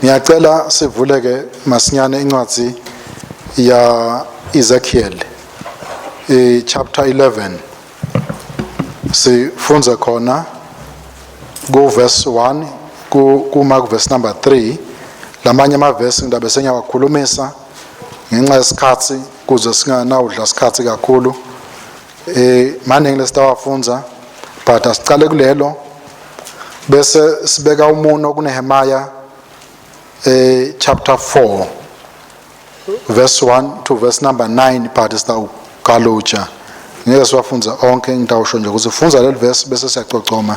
Ngiyacela sivuleke masinyane incwadi ya Ezekiel i chapter 11 sifunze khona ku verse 1 ku kuma ku verse number 3. Lamanye amavesi ngidabe sengiyawakhulumisa ngenxa yesikhathi kuze singanawudla isikhathi kakhulu. Maningi lesitawafunza, but asicale kulelo bese sibeka umuno kuNehemiah chapter 4 verse 1 to verse number 9, but sitawugaluja, ngeke siwafunze onke. Ngitawusho nje ukuthi fundza leli verse bese siyacocoma,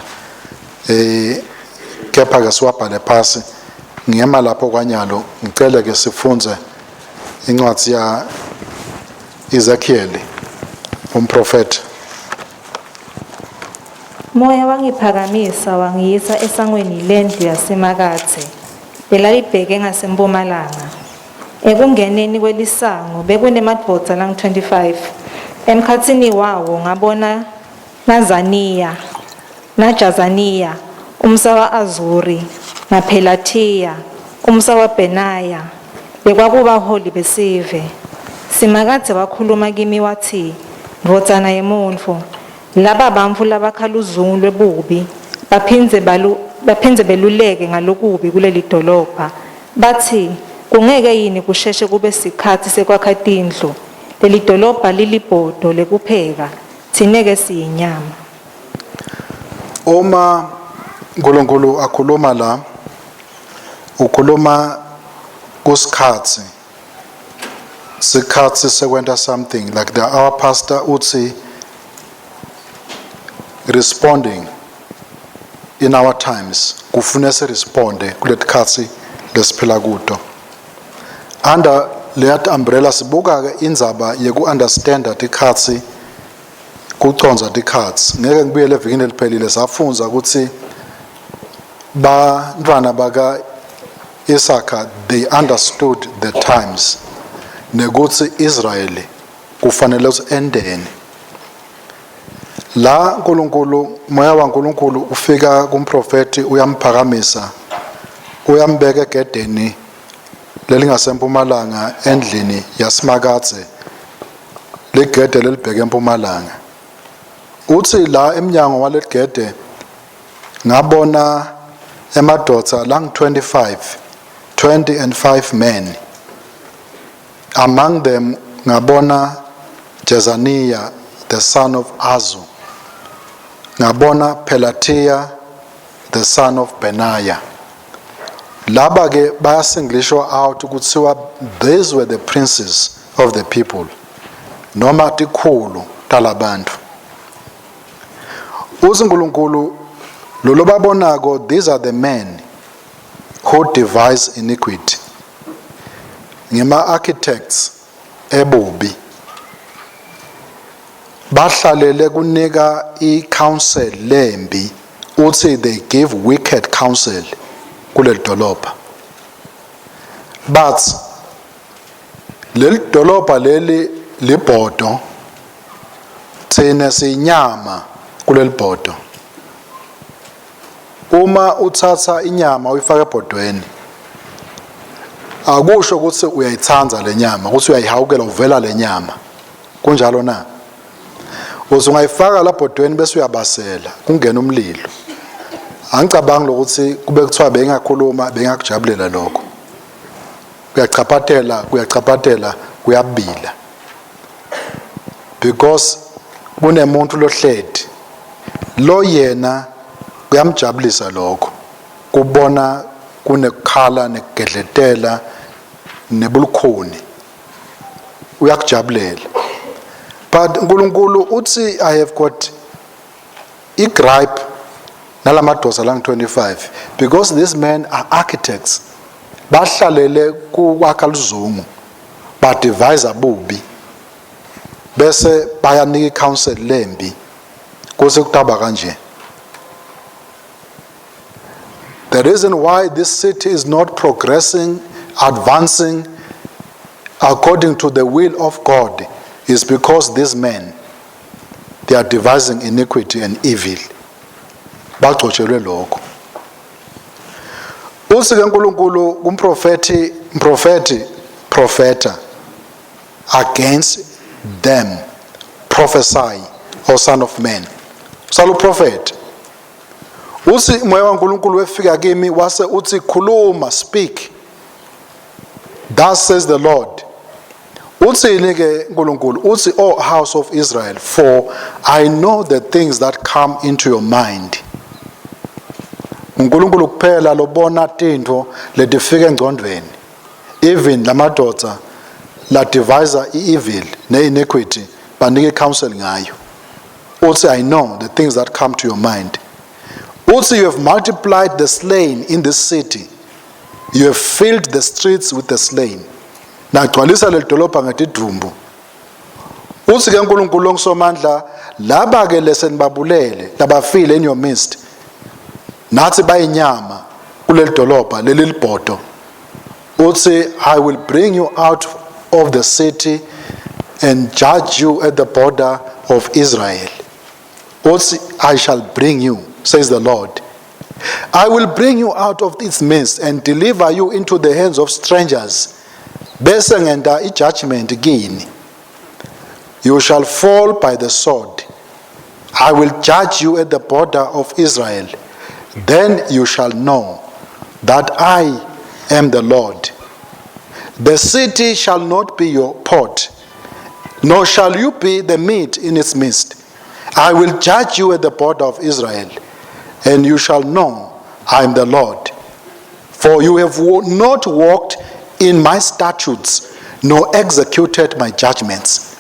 kepha ke siwabhale phasi. Ngiyema lapho kwanyalo, ngicele ke sifunze incwadi ya Ezekiel umprofeti. Moya wangiphakamisa wangiyisa esangweni lendlu yaSimakadze lelalibheke ngasempumalanga. Ekungeneni kwelisango bekunemadvodza langu-25. Emkhatsini wawo ngabona Nazaniya, naJazaniya, umsa wa-Azuri, naPhelathiya, umsa waBhenaya, lekwakubaholi besive. Simakadze wakhuluma kimi watsi, "Ndvodzana yemuntfu, laba bantfu labakha luzungu lwebubi baphindze beluleke ngalokubi kuleli dolobha, batsi, 'Kungeke yini kusheshe kube sikhatsi sekwakha tindlu? Leli dolobha lilibhodo lekupheka, tsine-ke siyinyama." Uma uNkulunkulu akhuluma la, ukhuluma kusikhatsi, sikhatsi sekwenta something like the our pastor uthi responding in our times. Kufuna siresponde kuletikhatsi lesiphila kuto. Under leya umbrella sibuka ke indzaba yeku understanda tikhatsi, kucondza tikhatsi. Ngeke ngibuyele evikini eliphelile, safundza ukuthi bantwana baka Isaka, they understood the times, nekuthi Israel kufanele ukuthi endeni. La uNkulunkulu, moya waNkulunkulu ufika kumprofeti, uyamphakamisa, uyambeka egedeni lelingasempumalanga endlini yaSimakadze, ligede lelibheke empumalanga. Uthi la emnyango walegede ngabona emadvodza lang 25, 20 and 5 men. Among them ngabona Jezaniah the son of Azu, ngabona Pelatia the son of Benaiah. Laba ke bayasingilishwa out, kuthiwa these were the princes of the people noma tikhulu talabantu. Uthi uNkulunkulu lo babonako, these are the men who devise iniquity, ngema architects ebubi, bahlalele kunika i-counsel lembi. Uthi they give wicked counsel kuleli dolobha, but leli dolobha leli libhodo, thina siyinyama kuleli bhodo. Uma uthatha inyama uyifaka ebhodweni, akusho ukuthi uyayithanda le nyama, ukuthi uyayihawukela uvela le nyama. Kunjalo na? Uze ungayifaka labhodweni bese uyabasela, kungena umlilo. Angicabangi lokuthi kube kuthiwa bengakhuluma bengakujabulela lokho. Kuyachaphatela, kuyachaphatela, kuyabila, because kunemuntu lohledi lo yena kuyamjabulisa lokho kubona kunekukhala nekugedletela nebulukhuni, uyakujabulela. But uNkulunkulu uthi, "I have got i-gripe nalamadoda lang 25 because these men are architects, bahlalele kukwakha luzungu, badevise bubi bese bayanika i-counsel lembi kuse kutaba kanje. The reason why this city is not progressing, advancing according to the will of God is because these men, they are devising iniquity and evil. Bagcotshelwe lokho. Uthi ke uNkulunkulu kumprofeti, mprofeti, profeta against them, prophesy, O son of man. Sala uprofet. Uthi moya waNkulunkulu wefika kimi wase uthi khuluma, speak. Thus says the Lord. Uthini ke uNkulunkulu? Uthi, O house of Israel, for I know the things that come into your mind. uNkulunkulu kuphela lobona tintfo letifika engcondvweni. Even lamadvodza la devise i-evil ne-iniquity banike counsel ngayo. Uthi, I know the things that come to your mind. Uthi, you have multiplied the slain in this city. You have filled the streets with the slain. Nagcwalisa leli dolobha ngetidumbu. Uthi ke uNkulunkulu ongusomandla, laba ke lesenibabulele labafile in your midst, nathi bayinyama kuleli dolobha leli libhodo. Uthi, I will bring you out of the city and judge you at the border of Israel. Uthi, I shall bring you, says the Lord. I will bring you out of its midst and deliver you into the hands of strangers. Bese ngenta i-judgment kini. You shall fall by the sword. I will judge you at the border of Israel. Then you shall know that I am the Lord. The city shall not be your pot, nor shall you be the meat in its midst. I will judge you at the border of Israel, and you shall know I am the Lord. For you have not walked in my statutes, nor executed my judgments,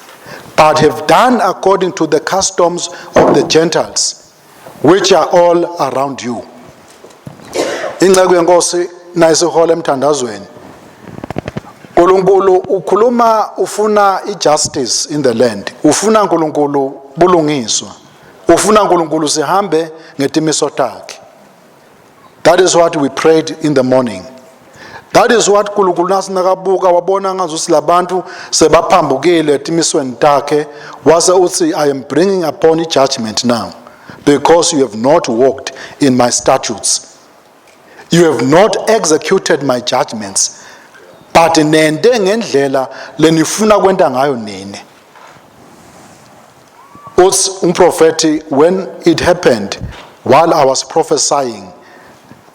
but have done according to the customs of the Gentiles, which are all around you. Inceku yenkosi nayisihola emthandazweni. uNkulunkulu ukhuluma, ufuna ijustice in the land. Ufuna uNkulunkulu bulungiswa. Ufuna uNkulunkulu sihambe ngetimiso takhe. That is what we prayed in the morning. That is what uNkulunkulu nasinakabuka wabona ngazuthi labantu sebaphambukile etimisweni takhe, wase uthi, I am bringing upon judgment now because you have not walked in my statutes. You have not executed my judgments. But nente ngendlela lenifuna kwenta ngayo nini. Uthi umprofeti, when it happened while I was prophesying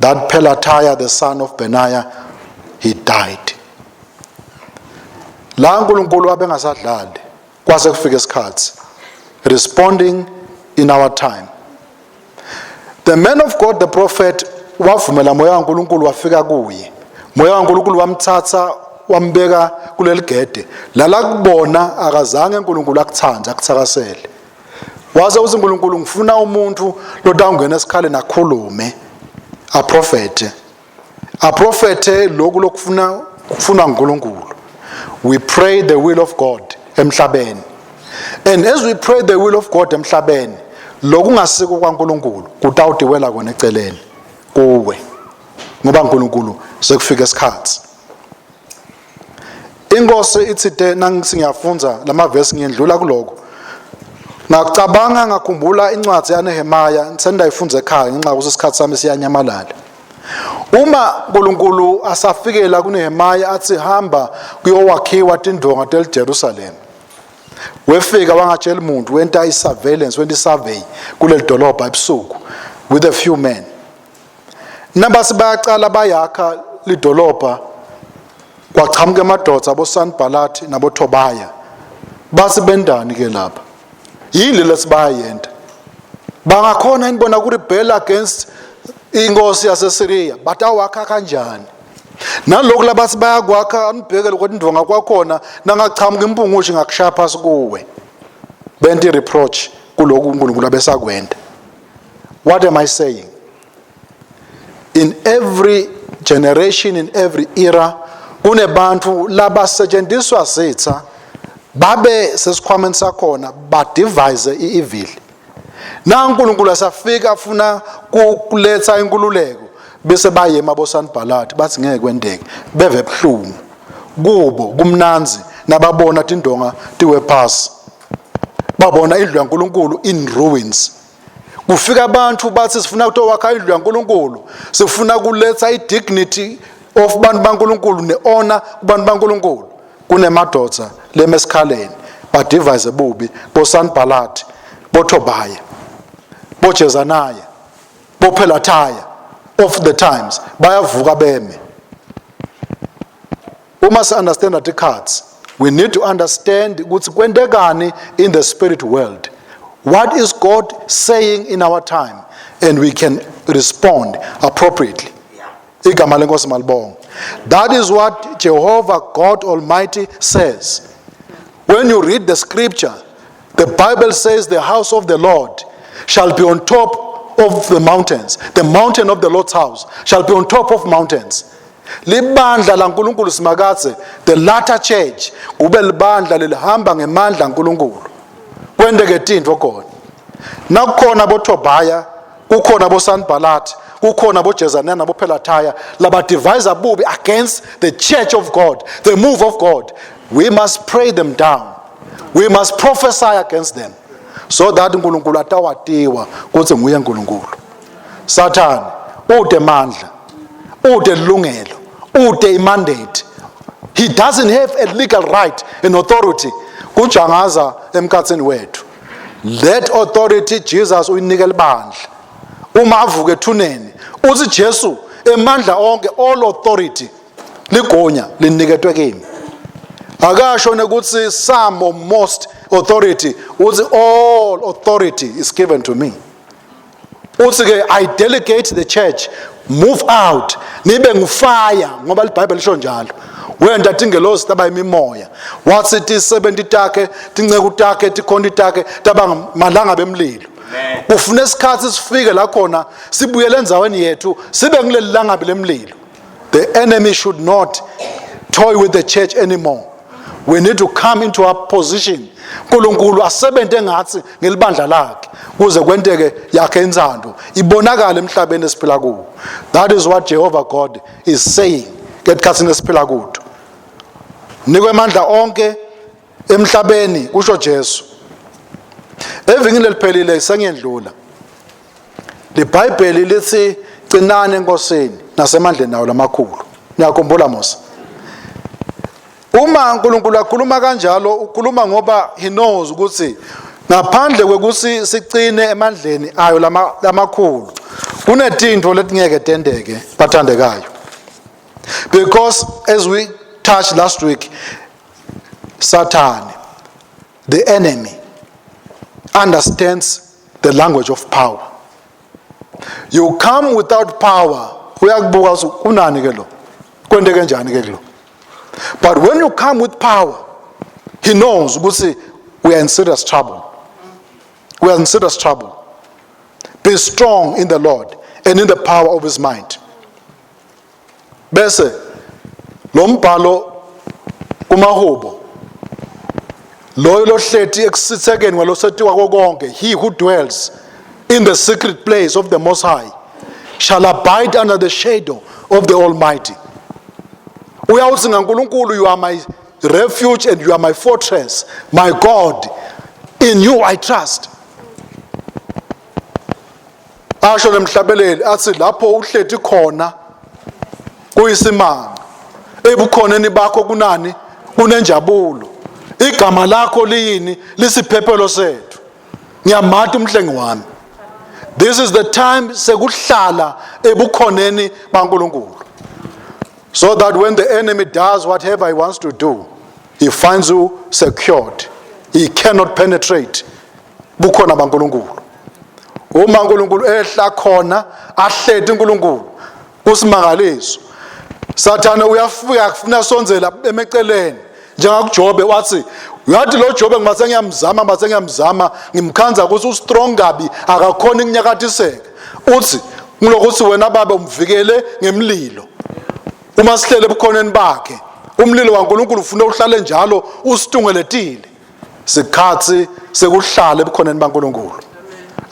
that Pelatiah the son of Benaiah, he died. La uNkulunkulu wabengasadlali, kwase kufika isikhathi, responding in our time. The man of God, the prophet, wavumela moya kaNkulunkulu wafika kuye. Moya kaNkulunkulu wamthatha wambeka kuleli gede. Lala kubona akazange uNkulunkulu akuthanda akuthakasele. Waze uthi uNkulunkulu, ngifuna umuntu lotawungena esikhaleni akhulume, aprofete. Aprofete lokhu lokufuna kufuna uNkulunkulu. We pray the will of God emhlabeni. And as we pray the will of God emhlabeni, lokungasiko kwaNkulunkulu kutawutiwela kona eceleni kuwe. Ngoba uNkulunkulu sekufika isikhathi. Inkosi ithi te nangithi ngiyafunza lamavesi, ngiyendlula kuloko. Ngacabanga, ngakhumbula incwadi yaNehemiah, sendayifunza ekhaya ngenxa yokuthi isikhathi sami siyanyamalala. Uma uNkulunkulu asafikela kuNehemiah athi hamba kuyowakhiwa tindonga teliJerusalem. Wefika wangatshela umuntu, wenta i-surveillance, wenta i-survey kuleli dolobha ebusuku with a few men. Nabasi bayacala bayakha lidolobha, kwachamuka emadoda aboSanballat naboThobaya. Basi bendani ke lapha? Yini lesibayenta? Bangakhona inibona ku rebel against inkosi yaseSyria, batawakha kanjani? Naloku labathi bayakwakha, anibheke lokho indonga kwakhona, nangachamuka impungushe ngakushaya phasi kuwe. Benti reproach kuloku uNkulunkulu abesakwenda. What am I saying? In every generation, in every era, kunebantu labasetshenziswa sitha babe sesikhwameni sakhona, badevise i-evil. Na uNkulunkulu asafika afuna kuletha inkululeko, bese bayema boSanballat bathi ngeke kwendeke, beve buhlungu kubo kumnanzi nababona tindonga tiwe phasi, babona indlu kaNkulunkulu in ruins. Kufika abantu bathi sifuna ukutowakha indlu yaNkulunkulu, sifuna kuletha i-dignity of bantu baNkulunkulu ne-honor kubantu baNkulunkulu. Kunemadoda lemesikhaleni badivise bubi boSanbalati, boThobaya, boJezanaya, boPhelathaya of the times bayavuka beme. Uma si understand the cards, we need to understand ukuthi kwentekani in the spirit world. What is God saying in our time? And we can respond appropriately. Igama lenkosi malibonga. That is what Jehovah God Almighty says. When you read the scripture, the Bible says the house of the Lord shall be on top of the mountains. The mountain of the Lord's house shall be on top of mountains. Libandla laNkulunkulu simakathe, the latter church, kube libandla lelihamba ngemandla aNkulunkulu. Kwenteke tintfo khona. Nakukhona boThobaya, kukhona boSanbalati, kukhona boJezaniah naboPhelathaya labadivise bubi against the church of God, the move of God. We must pray them down. We must prophesy against them so that uNkulunkulu atawatiwa kuthi nguye uNkulunkulu. Sathane ude mandla, ude lungelo, ude imandate. He doesn't have a legal right and authority kujangaza emkhathini wethu. That authority Jesus uyinika libandla. Uma avuka ethuneni uthi Jesu emandla onke, all authority, ligunya liniketwe kimi. Akasho nekuthi some or most authority, uthi all authority is given to me. Uthi ke I delegate the church, move out, nibe ngufire, ngoba iBhayibheli lisho njalo. Wenda tingelosi taba imimoya, wathi tisebenti takhe, tinceku takhe, tikhonti takhe taba malanga bemlilo. Kufuna isikhathi sifike la khona sibuyele endzaweni yethu, sibe ngileli langabi lemlilo. The enemy should not toy with the church anymore. We need to come into our position. uNkulunkulu asebenze ngathi ngelibandla lakhe kuze kwenteke yakhe intsando ibonakale emhlabeni esiphila kuwo. That is what Jehovah God is saying ngesikhathini esiphila kudo. Nikwe amandla onke emhlabeni, kusho Jesu. Evikini leliphelile sengiyendlula. LiBhayibheli lithi cinani enkosini nasemandleni nawo lamakhulu. Niyakhumbula Musa? Uma uNkulunkulu akhuluma kanjalo, ukhuluma ngoba he knows ukuthi ngaphandle kwekuthi sicine emandleni ayo lamakhulu, kunetinto letingeke tenteke, bathandekayo. Because as we touched last week, Satan, the enemy, understands the language of power. You come without power, uyakubuka uthi kunani ke lo, kwenteke kanjani ke lo. But when you come with power, he knows ukuthi we are in serious trouble. We are in serious trouble. Be strong in the Lord and in the power of his might. Bese lo mbhalo kumahubo, loyo lohleti ekusithekeni kwalosetiwa konke, he who dwells in the secret place of the Most High shall abide under the shadow of the Almighty. Uyawuthi ngaNkulunkulu, you are my refuge and you are my fortress, my God, in you I trust. Asho nemhlabeleli athi lapho uhleti khona kuyisimanga, ebukhoneni bakho kunani, kunenjabulo, igama lakho liyini, lisiphephelo sethu. Ngiyamati umhlengi wami. This is the time sekuhlala ebukhoneni baNkulunkulu, so that when the enemy does whatever he wants to do, he finds you secured. He cannot penetrate bukhona baNkulunkulu. Uma uNkulunkulu ehla khona, ahleti uNkulunkulu, kusimangaliso. Sathane uyafika kufuna sonzela emeceleni, njengakuJobe, wathi uyathi lo Jobe ngimase ngiyamzama, mase ngiyamzama, ngimkhanza ukuthi ustrong kabi, akakhona ukunyakatiseka. Uthi ngilokuthi wena babe umvikele ngemlilo. Uma sihlele ebukhoneni bakhe, umlilo waNkulunkulu ufuna uhlale njalo usitungeletile. Sikhathi sekuhlala ebukhoneni baNkulunkulu,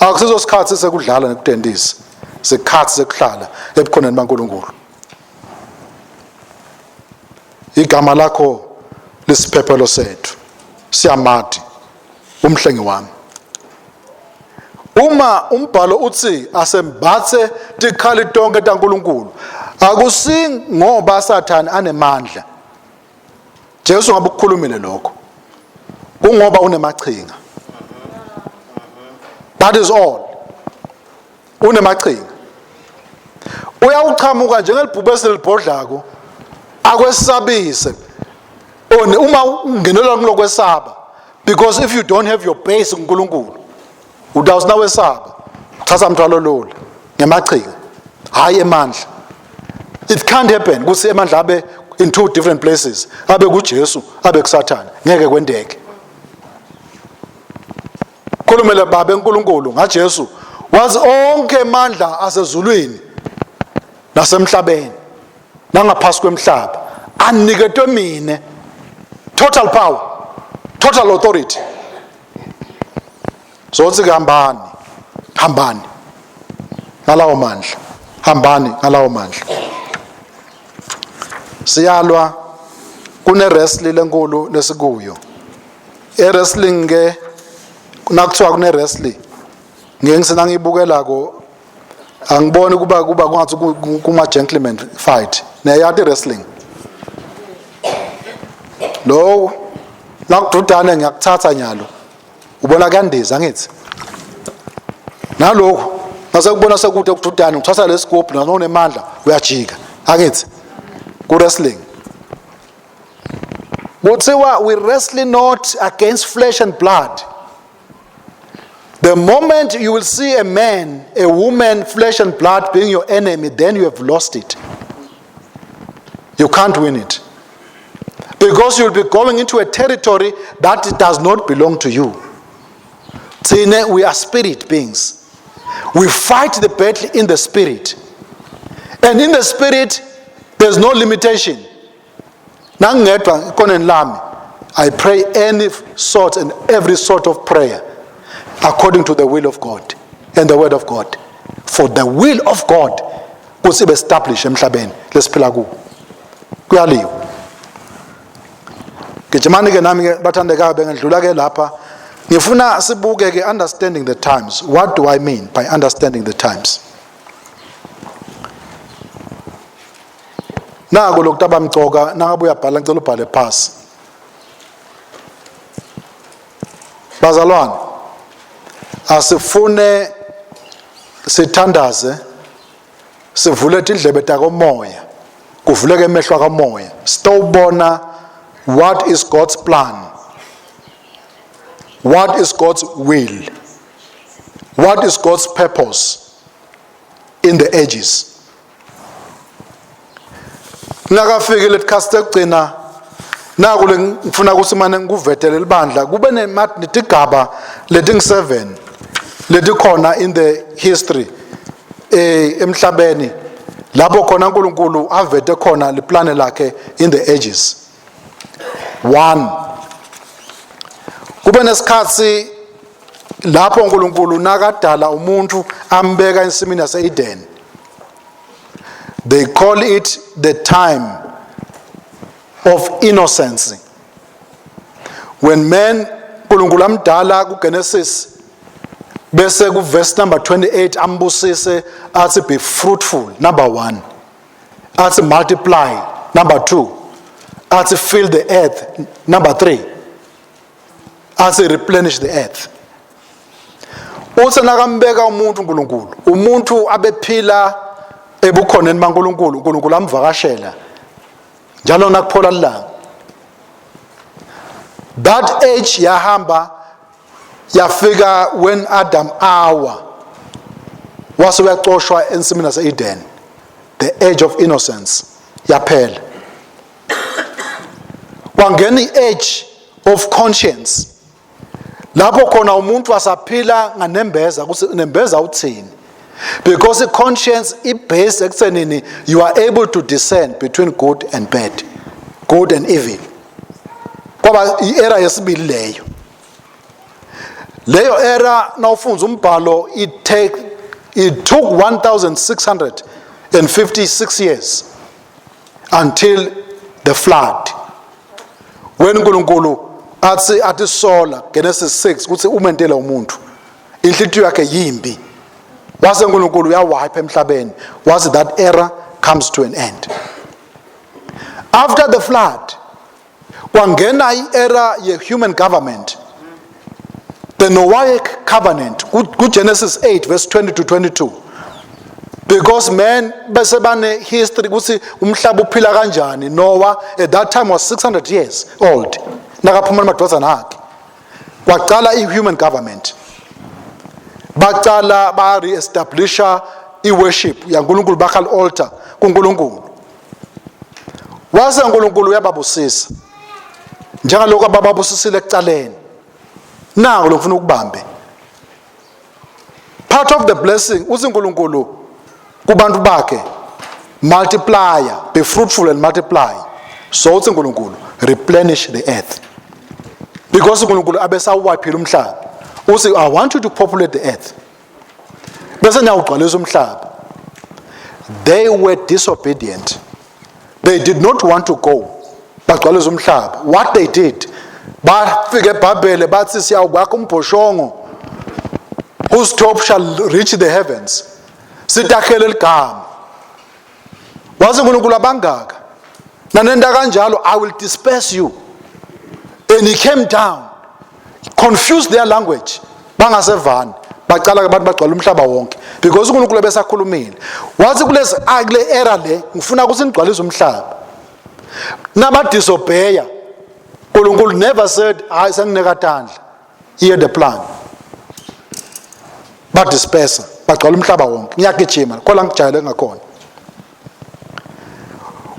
akusizo sikhathi sekudlala nekutendisa. Sikhathi sekuhlala ebukhoneni baNkulunkulu. Igama lakho lisiphephelo sethu, siyamati umhlengi wami. Uma umbhalo uthi asembathe tikhali tonke taNkuluNkulu, akusingoba Sathane anemandla. Jesu ngabe ukukhulumile lokho. Kungoba unemachinga. That is all. Unemachinga. Uyawuchamuka njengelibhubesi lelibhodlako akwesabise. One uma ungenelwa kulokwesaba because if you don't have your base kuNkulunkulu utawusina wesaba uthatha mthwalo lula ngemachinga hayi emandla. It can't happen ukuthi emandla abe in two different places, abe kuJesu abe kuSathane, ngeke kwendeke. Khulumela baba eNkulunkulu ngaJesu wazi onke amandla asezulwini nasemhlabeni nangaphasi kwemhlaba aniketwe mine, total power, total authority. Zothi ke hambani, hambani ngalawo mandla, hambani ngalawo mandla. Siyalwa kune wrestling lenkulu lesikuyo. E wrestling ke nakuthiwa kune wrestling ngeke ngisena ngiyibukelako angiboni kuba kungathi kuma gentleman fight. Niyayati wrestling lo nakududane ngiyakuthatha nyalo ubona kuyandiza ngithi nalokhu nasekubona sekude ukududane ngithatha lesigubhu nanonemandla uyajika angithi ku wrestling kuthiwa we wrestle not against flesh and blood. The moment you will see a man, a woman, flesh and blood being your enemy, then you have lost it. You can't win it. Because you'll be going into a territory that does not belong to you. Tsine, we are spirit beings. We fight the battle in the spirit. And in the spirit, there's no limitation. Nangingedwa ekoneni lami, I pray any sort and every sort of prayer according to the will of God and the word of God. For the will of God kuthi ibe establish emhlabeni lesiphila kuwo. Kuyaliwa. Gijimani ke nami ke bathandekayo bengedlula ke lapha ngifuna sibuke ke understanding the times. What do I mean by understanding the times? Nako lokhu tabamcoka nangabe uyabhala ngicela ubhale phasi. Bazalwane asifune sithandaze sivule tindlebe takomoya kuvuleke emehlo akamoya sitowubona what is God's plan, what is God's will, what is God's purpose in the ages. Nakafiki letikhatsi tekugcina naku lengifuna ukuthi mane ngikuvetele libandla kube netigaba letingu-7 letikhona in the history emhlabeni lapho khona uNkulunkulu avete khona liplane lakhe in the ages. 1 kube nesikhatsi lapho uNkulunkulu nakadala umuntu ambeka ensimini yase-Eden. They call it the time of innocence. When man uNkulunkulu amdala kuGenesis bese ku verse number 28 ambusise athi be fruitful number 1, athi multiply number 2, athi fill the earth number 3, athi replenish the earth. Uthe nakambeka umuntu uNkulunkulu, umuntu abephila ebukhoneni baNkulunkulu, uNkulunkulu amvakashela njalo nakuphola ilanga. That age yahamba yafika when Adam awa wase uyacoshwa ensimini yase-Eden, the age of innocence yaphela. Kwangena i-age of conscience lapho khona umuntu asaphila nganembeza ukuthi nembeza uthini, because i-conscience i-based ekuthenini you are able to discern between good and bad, good and evil. Kwaba i-era yesibili leyo. Leyo era nawufunza umbhalo it took 1656 years until the flood, when uNkulunkulu athi sola Genesis 6 ukuthi umentele umuntu. Inhlitiyo yakhe yimbi. Wase uNkulunkulu uyawipe emhlabeni. Wase that era comes to an end. After the flood, kwangena i-era ye-human government. The Noahic covenant, ku-Genesis 8 verse 20 to 22. Because man bese bane history ukuthi umhlaba uphila kanjani. Noah at that time was 600 years old. Nakaphuma amadodana akhe. Kwaqala i-human government. Baqala ba re-establisha i-worship yaNkulunkulu, bakha altar kuNkulunkulu. Wase uNkulunkulu uyababusisa. Njengalokho abababusisile ekucaleni. Naku lokufuna ukubambe. Part of the blessing uthi uNkulunkulu kubantu bakhe, multiply, be fruitful and multiply. So uthi uNkulunkulu, replenish the earth. Because uNkulunkulu abesawuwaphila umhlaba. Uthi, "I want you to populate the earth." Bese niyawugcwalisa umhlaba. They were disobedient. They did not want to go. Bagcwalisa umhlaba. What they did, bafika eBhabhele bathi, "Siyawukwakha umbhoshongo whose top shall reach the heavens. Sitakhele ligama." Wathi uNkulunkulu, "Abangaka. Nanenta kanjalo, I will disperse you." And he came down, confused their language. Bangasevani. Bacala abantu bagcwala umhlaba wonke because uNkulunkulu besakhulumile. Wathi kulezi kule era le ngifuna ukuthi nigcwalise umhlaba. Naba disobeya. uNkulunkulu never said, "Hayi, sengineka tandla." He had a plan. Badispersa, bagcwala umhlaba wonke. Ngiyagijima, khola ngijayele ngakhona.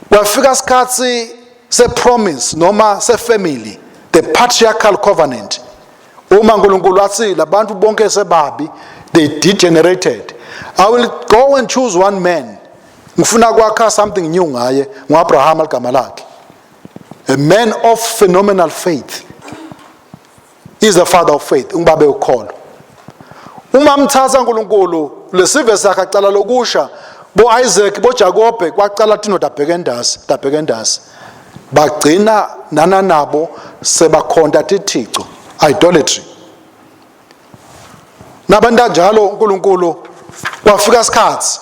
Kwafika isikhathi se-promise noma se-family, the patriarchal covenant. Uma uNkulunkulu athi labantu bonke sebabi, they degenerated. I will go and choose one man. Ngifuna kwakha something new ngaye, nguAbraham ligama lakhe. A man of phenomenal faith. Is the father of faith, ungibabe ukholo. Uma mthatha uNkulunkulu lesive sakhe acala lokusha bo Isaac, bo Jacob, kwacala tino tabheka endasi, tabheka endasi. Bagcina nana nabo sebakhonta tithixo, idolatry. Nabantu njalo uNkulunkulu kwafika isikhathi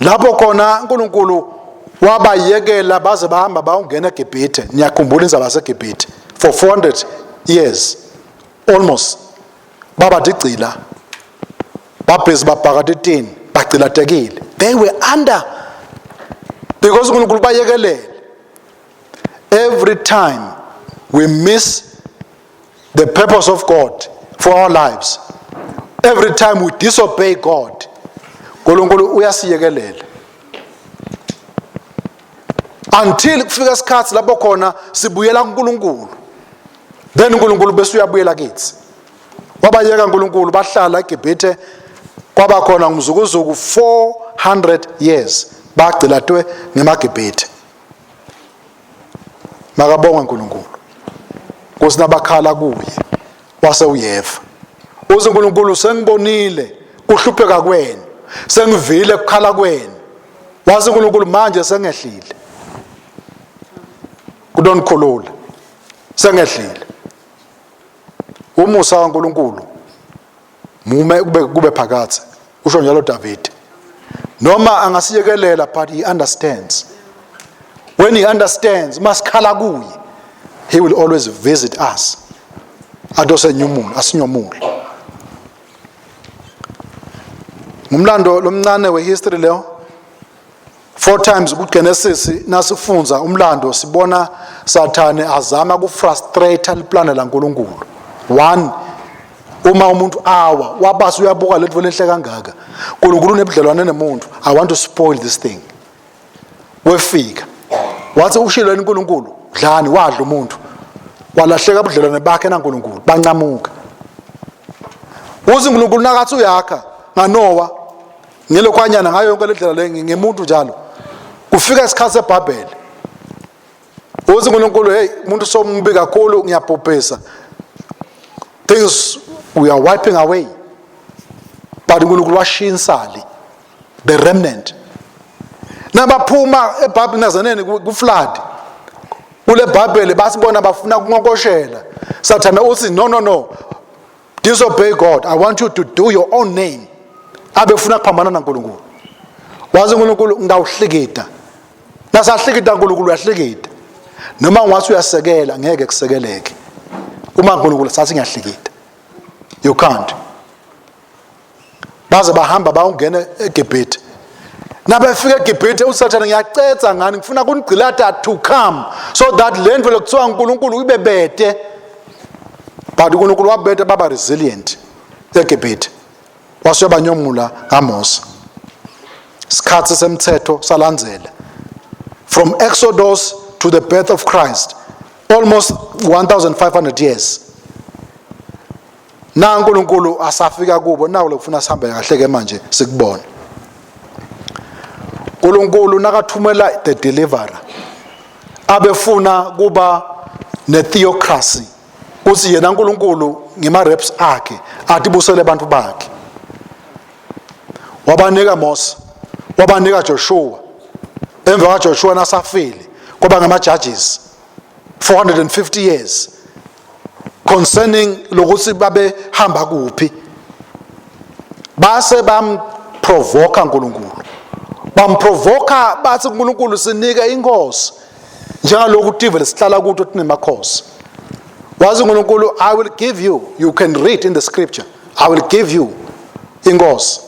lapho khona uNkulunkulu wabayekela baze bahamba bayongena eGibhithe. Niyakhumbula indzaba yaseGibhithe, for 400 years almost baba digcila, babhizi babhaka titini, bagcilatekile. They were under because uNkulunkulu bayekelele. Every time we miss the purpose of God for our lives, every time we disobey God, uNkulunkulu uyasiyekelela until kufika isikhathi lapho khona sibuyela kuNkulunkulu, then uNkulunkulu bese uyabuyela kithi. Wabayeka uNkulunkulu bahlala eGibhithe, kwaba khona ngumzukuzuku 400 years bagcilatwe ngemaGibhithe. Makabonga uNkulunkulu kusinabakhala kuye, wase uyeva. Uze uNkulunkulu, "Sengibonile kuhlupheka kwenu, sengivile kukhala kwenu." Wase uNkulunkulu, "Manje sengehlile kudonikhulula, sengehlile." Umusa kaNkulunkulu mume kube phakathi, usho njalo David. Noma angasiyekelela, but he understands. When he understands, masikhala kuye, he will always visit us, adosenyumula asinyomule. Ngumlando lomncane wehistory leyo. Four times kuGenesis nasifunza umlando sibona Sathane azama kufrustrate iplan laNkulunkulu. One, uma umuntu awa, wabasa uyabuka lento lenhle kangaka, uNkulunkulu unebudlelwane nemuntu, "I want to spoil this thing." Wefika wathi, "Ushilo uNkulunkulu, dlani?" Wadla umuntu, walahleka ubudlelwane bakhe naNkulunkulu, bancamuka. Uthi uNkulunkulu nakathi uyakha ngaNoah ngelokwanyana ngayo yonke le ndlela le ngemuntu njalo, kufika isikhathi seBhabhele, uthi uNkulunkulu, "Hey, umuntu somubi kakhulu, ngiyabhubhisa." Things we are wiping away, but uNkulunkulu washiya insali, the remnant. Nabaphuma eBhabheli nazaneni ku flood kule Bhabheli, basibona bafuna kunqokoshela. Sathana uthi, "No, no, no." Disobey God. I want you to do your own name. Abefuna kuphambana naNkulunkulu. Wazi uNkulunkulu ngawuhlikida. Nasahlikida uNkulunkulu uyahlikida. Noma ungathi uyasekela ngeke kusekeleke. Uma uNkulunkulu sathi ngiyahlikida. You can't. Baze bahamba bayongena eGibhithe. Nabefika eGibhithe uSathane ngiyacetha ngani ngifuna kunigcilata to come so that le ndlu lekuthiwa uNkulunkulu ibe bete. But uNkulunkulu wabeta baba resilient eGibhithe. Wase uyabanyomula ngaMose. Sikhathi semthetho salandzela. From Exodus to the birth of Christ almost 1500 years. Na uNkulunkulu asafika kubo nawo lokufuna sihambe kahle ke manje sikubona. uNkulunkulu nakathumela the deliverer abefuna kuba netheocracy kuthi yena uNkulunkulu ngema reps akhe atibusele abantu bakhe. Wabanika Mose, wabanika Joshua. Emva kaJoshua nasafile kwaba ngama judges 450 years concerning lokuthi babehamba kuphi. Base bamprovoka uNkulunkulu, bamprovoka bathi uNkulunkulu sinike inkosi njengaloku tive lesihlala kuto tinemakhosi. Wazi uNkulunkulu, I will give you, you can read in the scripture, I will give you inkosi.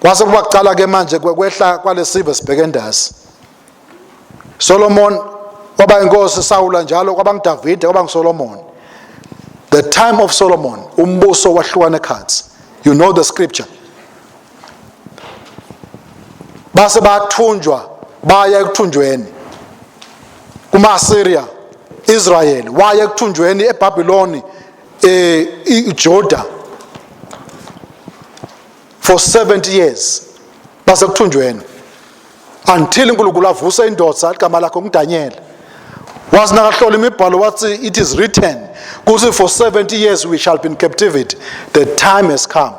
Kwase kuba kucala ke manje kwehla kwalesive sibheke endasi. Solomon kwaba inkosi, Sawula njalo kwaba nguDavide, kwaba nguSolomon. The time of Solomon umbuso wahlukana ekhatsi. You know the scripture. Base bathunjwa baya ekuthunjweni kuma-Assyria. Israel waya ekuthunjweni eBabyloni, eJudah for 70 years base kuthunjweni until uNkulunkulu avusa indoda igama lakhe nguDaniel. Wazi nakahlola imibhalo wathi it is written kuthi for 70 years we shall be in captivity. The time has come.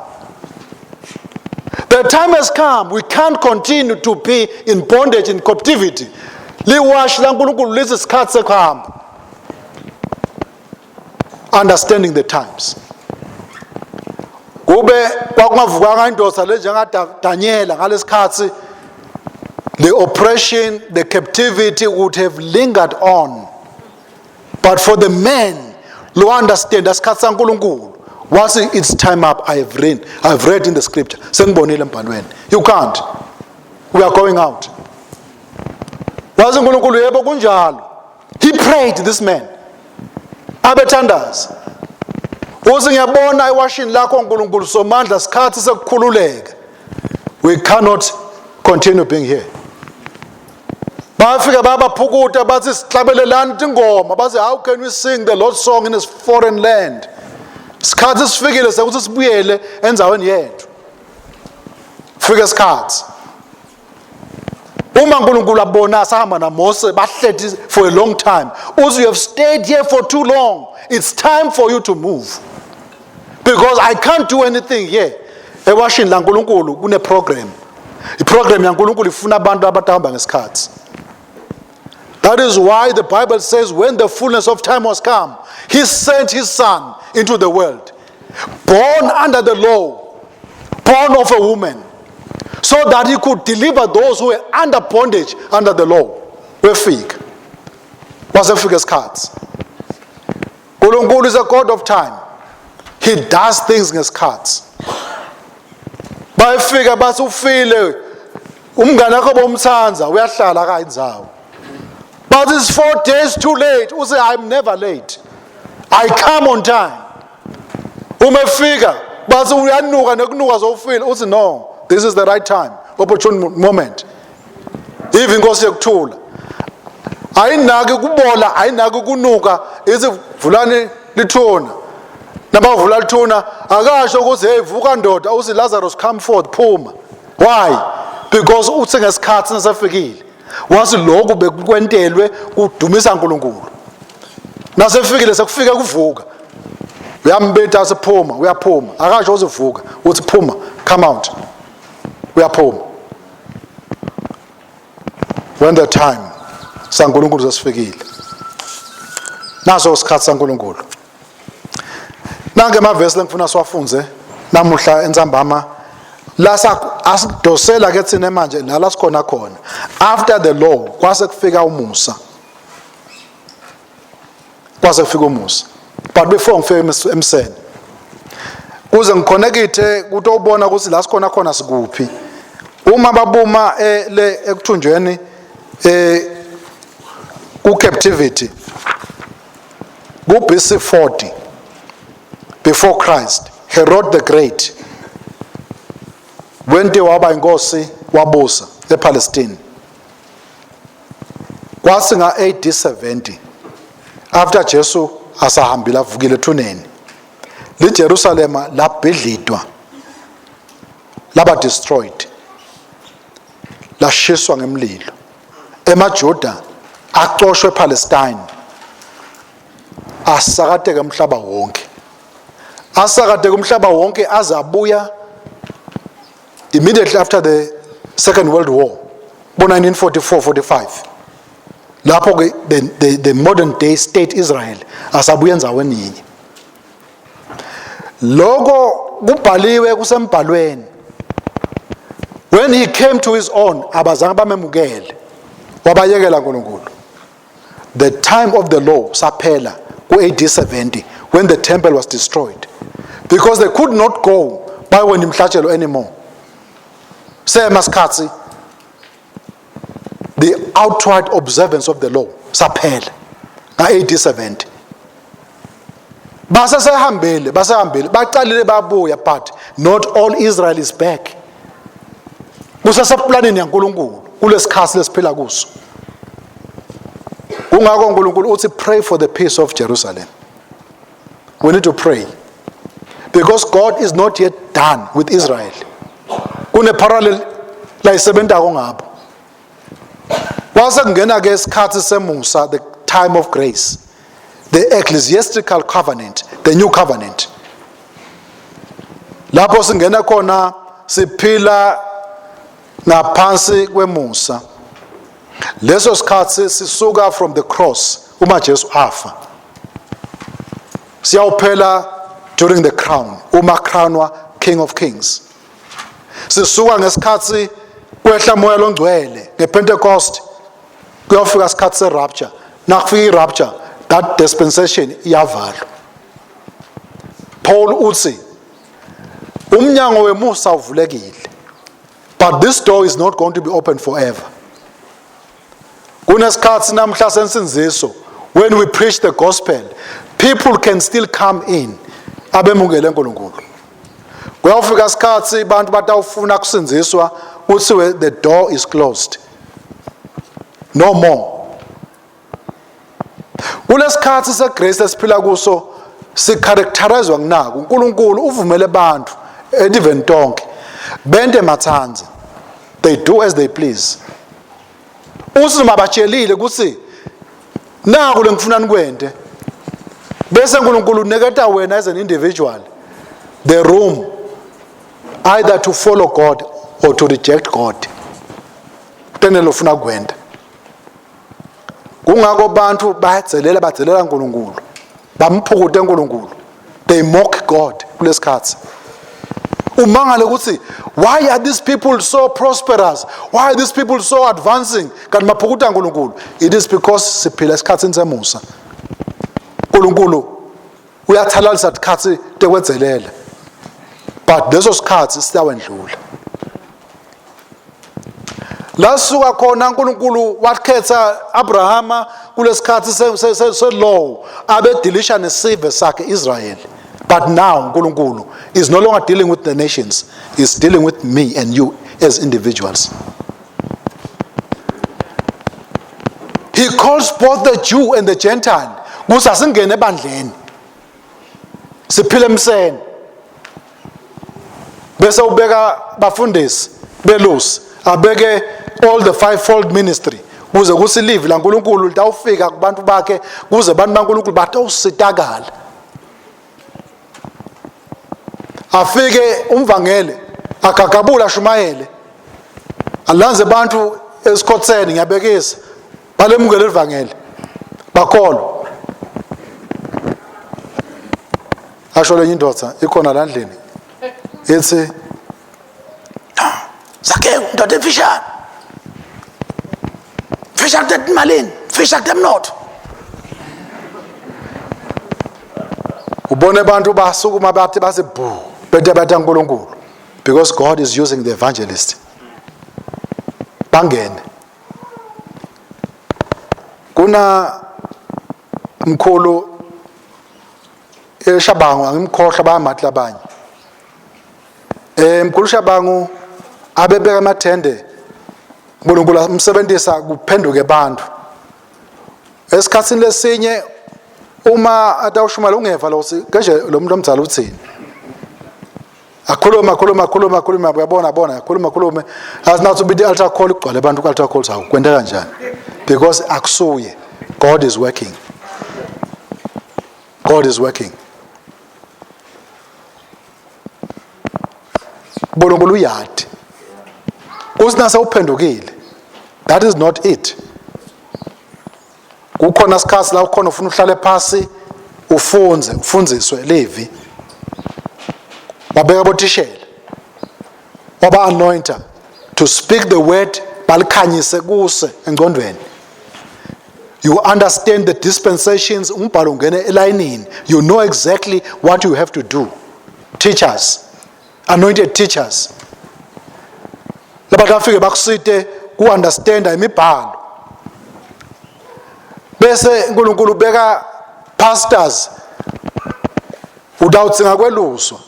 The time has come. We can't continue to be in bondage, in captivity. Liwashi laNkulunkulu lithi sikhathi sekuhamba. Understanding the times. Kube kwakungavukanga indoda le njengaDaniela ngalesikhathi, the oppression, the captivity would have lingered on. But for the man lo understand isikhathi saNkulunkulu, wathi it's time up. I have read in the scripture, sengibonile embhalweni, you can't, we are going out. Wazi uNkulunkulu yebo kunjalo. He prayed, this man abethandaza uthi ngiyabona ewashini lakho uNkulunkulu somandla sikhathi sekukhululeka, we cannot continue being here. Bafika babaphukuta bathi sihlabelelani ingoma, bathi how can we sing the Lord's song in a foreign land? Sikhathi sifikile sekuthi sibuyele endzaweni yethu. Fika isikhathi uma uNkulunkulu abona sahamba naMose bahleti for a long time, uthi you have stayed here for too long, it's time for you to move because I can't do anything here. Ewashini laNkulunkulu kune program, iprogram yaNkulunkulu ifuna abantu abatahamba ngesikhathi. That is why the Bible says when the fullness of time was come, he sent his son into the world, born under the law, born of a woman, so that he could deliver those who were under bondage under the law. Wefika wasefika isikhathi. uNkulunkulu is a God of time. He does things ngesikhathi. Bayefika bathi ufile umngane wakho bomthanza uyahlala kayindzawo, but it's 4 days too late. Uthi I'm never late, I come on time. Uma efika bathi uyanuka nekunuka zowufile, uthi no, this is the right time, opportune moment. If inkosi yekuthula ayinaki kubola, ayinaki kunuka, ithi vulani lithuna. Nabavula lithuna akasho ukuthi hey vuka ndoda, uthi Lazarus come forth, phuma. Why? Because uthi ngesikhathi nasefikile wathi lokhu bekwentelwe kudumisa uNkulunkulu. Nasefikile sekufika kuvuka, uyambetha asephuma, uyaphuma. Akasho uzivuka, uthi phuma, come out, uyaphuma. When the time saNkulunkulu sesifikile, naso isikhathi saNkulunkulu. Nange emavesi lengifuna siwafundze namuhla entsambama lasa asidosela ke thina manje la la sikhona khona. After the law kwase kufika umusa. Kwase kufika umusa. But before ngifike emseni kuze ngikhonekithe kutobona ukuthi la sikhona khona sikuphi. Uma babuma le ekuthunjweni ku captivity ku BC 40 before Christ, Herod the Great wente waba inkosi, wabusa ePalestine. Kwasi nga AD 70 after Jesu asahambile avukile ethuneni, liJerusalema labhidlitwa, laba destroyed, lashiswa ngemlilo. EmaJuda acoshwe ePalestine, asakateka umhlaba wonke, asakateka umhlaba wonke aze abuya immediately after the Second World War bo 1944 45. Lapho ke the modern day state Israel asabuya endzaweni yinye. Lokho kubhaliwe kusembhalweni. When he came to his own, abazange bamemukele, wabayekela uNkulunkulu. The time of the law saphela ku AD 70 when the temple was destroyed, because they could not go bayowena imhlatshelo anymore. Sema sikhathi the outward observance of the law saphela nga AD 70. Base sehambile, basehambile, baqalile babuya, but not all Israel is back. Kuseseplanini yaNkulunkulu kulesikhathi lesiphila kuso. Kungakho uNkulunkulu uthi pray for the peace of Jerusalem. We need to pray because God is not yet done with Israel. Kune parallel la isebentako ngabo. Kwase kungena ke isikhathi semusa, the time of grace, the ecclesiastical covenant, the new covenant, lapho singena khona siphila ngaphansi kwemusa. Leso sikhathi sisuka from the cross, uma Jesu afa, siyawuphela during the crown, uma crownwa King of Kings. Sisuka ngesikhathi kwehla moya longcwele ngePentecost, kuyofika isikhathi serapture. Nakufika irapture, that dispensation iyavalwa. Paul uthi umnyango wemusa uvulekile, but this door is not going to be open forever. Kunesikhathi namhla sensinziso, when we preach the gospel, people can still come in abemukele uNkulunkulu. Kuyawufika isikhathi abantu batawufuna kusinziswa, kuthiwe the door is closed, no more. Kulesikhathi segrace esiphila kuso sicharacterizwa nginaku uNkulunkulu uvumele abantu etiveni tonke bente mathanza, they do as they please. Uthi noma batshelile ukuthi naku lengifuna nikwente, bese uNkulunkulu uniketa wena as an individual the room either to follow God or to reject God. Kutenele ufuna kwenta. Kungako bantu bayadzelela, badzelela uNkulunkulu, bamphukute uNkulunkulu, they mock God. Kulesikhathi umangale ukuthi why are these people so prosperous, why are these people so advancing, kanti baphukuta uNkulunkulu. It is because siphila esikhathini semusa. uNkulunkulu uyathalalisa tikhathi tekwedzelela, but leso sikhathi siyawendlula. La sisuka khona, uNkulunkulu wakhetha Abrahama kulesikhathi se-law abedilisha nesive sakhe Israel. But now uNkulunkulu is no longer dealing with the nations, is dealing with me and you as individuals. He calls both the Jew and the Gentile kuze asingene ebandleni siphile emseni, bese ubeka bafundisi, belusi, abeke all the fivefold ministry kuze kuthi livi laNkulunkulu litawufika kubantu bakhe, kuze abantu baNkulunkulu batawusitakala. Afike umvangele agagabula ashumayele, alanze abantu esikhotheni, ngiyabekisa, balemukele ivangeli, bakholwa. Asho lenye indoda ikhona la ndlini. Ithi Zakewu ndoda emfishane. Mfisha kutetimalini, mfisha kutemnotho. Ubone abantu basukuma bathi bathi bhu bete batha uNkulunkulu because God is using the evangelist. Bangene. Kuna mkhulu eShabangu angimkhohlwa bayamathi labanye. Eh mkhulu Shabangu abebeka amathende uNkulunkulu amsebenzisa kuphenduke abantu. Esikhatsini lesinye uma atawushumela ungeva lo keje lo muntu omdala uthini. Akhuluma akhuluma akhuluma akhuluma uyabona bona akhuluma akhulume asinathi ubiti altar call kugcwale abantu ku altar call sawo kwenta kanjani because akusuye God is working. God is working. uNkulunkulu uyadi usina sewuphendukile that is not it kukhona isikhathi la ukhona ufuna uhlale phasi ufunze ufundziswe livi wabeka bothishela waba anointer to speak the word balikhanyise kuse engcondweni you understand the dispensations umbhalo ungene elayinini you know exactly what you have to do teachers anointed teachers labantu afike bakusite ku-understanda imibhalo bese uNkulunkulu ubeka pastors utawudzinga kweluswa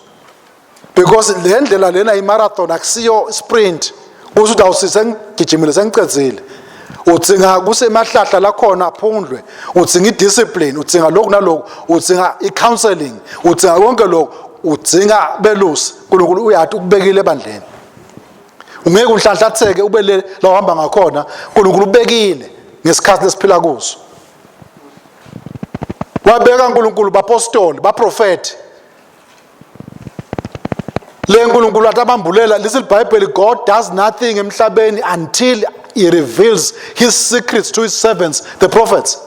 because le ndlela lena i-marathon akusiyo sprint kusho ukuthi awusise ngigijimile sengicedzile udzinga kusemahlahla lakhona aphundlwe udzinga i-discipline udzinga lokhu naloku udzinga i-counseling udzinga konke lokhu udzinga belusi uNkulunkulu uyathi ukubekile ebandleni ungeke unhlanhlatheke ube le la uhamba ngakhona uNkulunkulu ubekile ngesikhathi lesiphila kuso wabeka uNkulunkulu bapostoli baprofeti le nkulunkulu athi abambulela lisi libhayibheli god does nothing emhlabeni until he reveals his secrets to his servants the prophets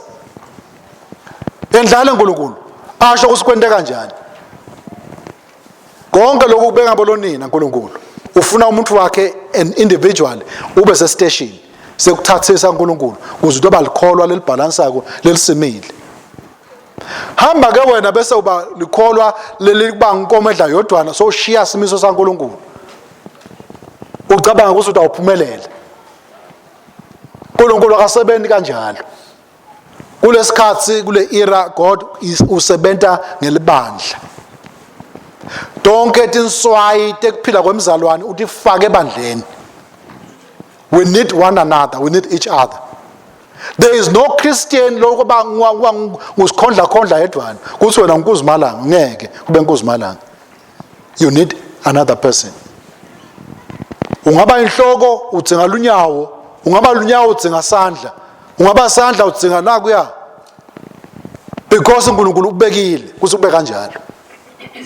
endlale nkulunkulu asho ukuthi kwente kanjani konke lokhu kubeka bolonina nkulunkulu ufuna umuntu wakhe an individual ube sestation sekuthathisa uNkulunkulu kuze utoba likholwa lelibhalansako lelisimile hamba ke wena bese uba likholwa leli kuba inkomo edla yodwana sowushiya simiso saNkulunkulu ucabanga ukuthi utawuphumelela uNkulunkulu akasebenzi kanjalo kulesikhathi kule era God usebenta ngelibandla tonke tinswayi tekuphila kwemzalwane utifake ebandleni we need one another we need each other There is no Christian lokho ba ngusikhondla khondla yedwana kuthi wena nkuzimalanga ngeke kube nkuzimalanga you need another person ungaba inhloko udzinga lunyawo ungaba lunyawo udzinga sandla ungaba sandla udzinga nakuya because uNkulunkulu ukubekile kuthi kube kanjalo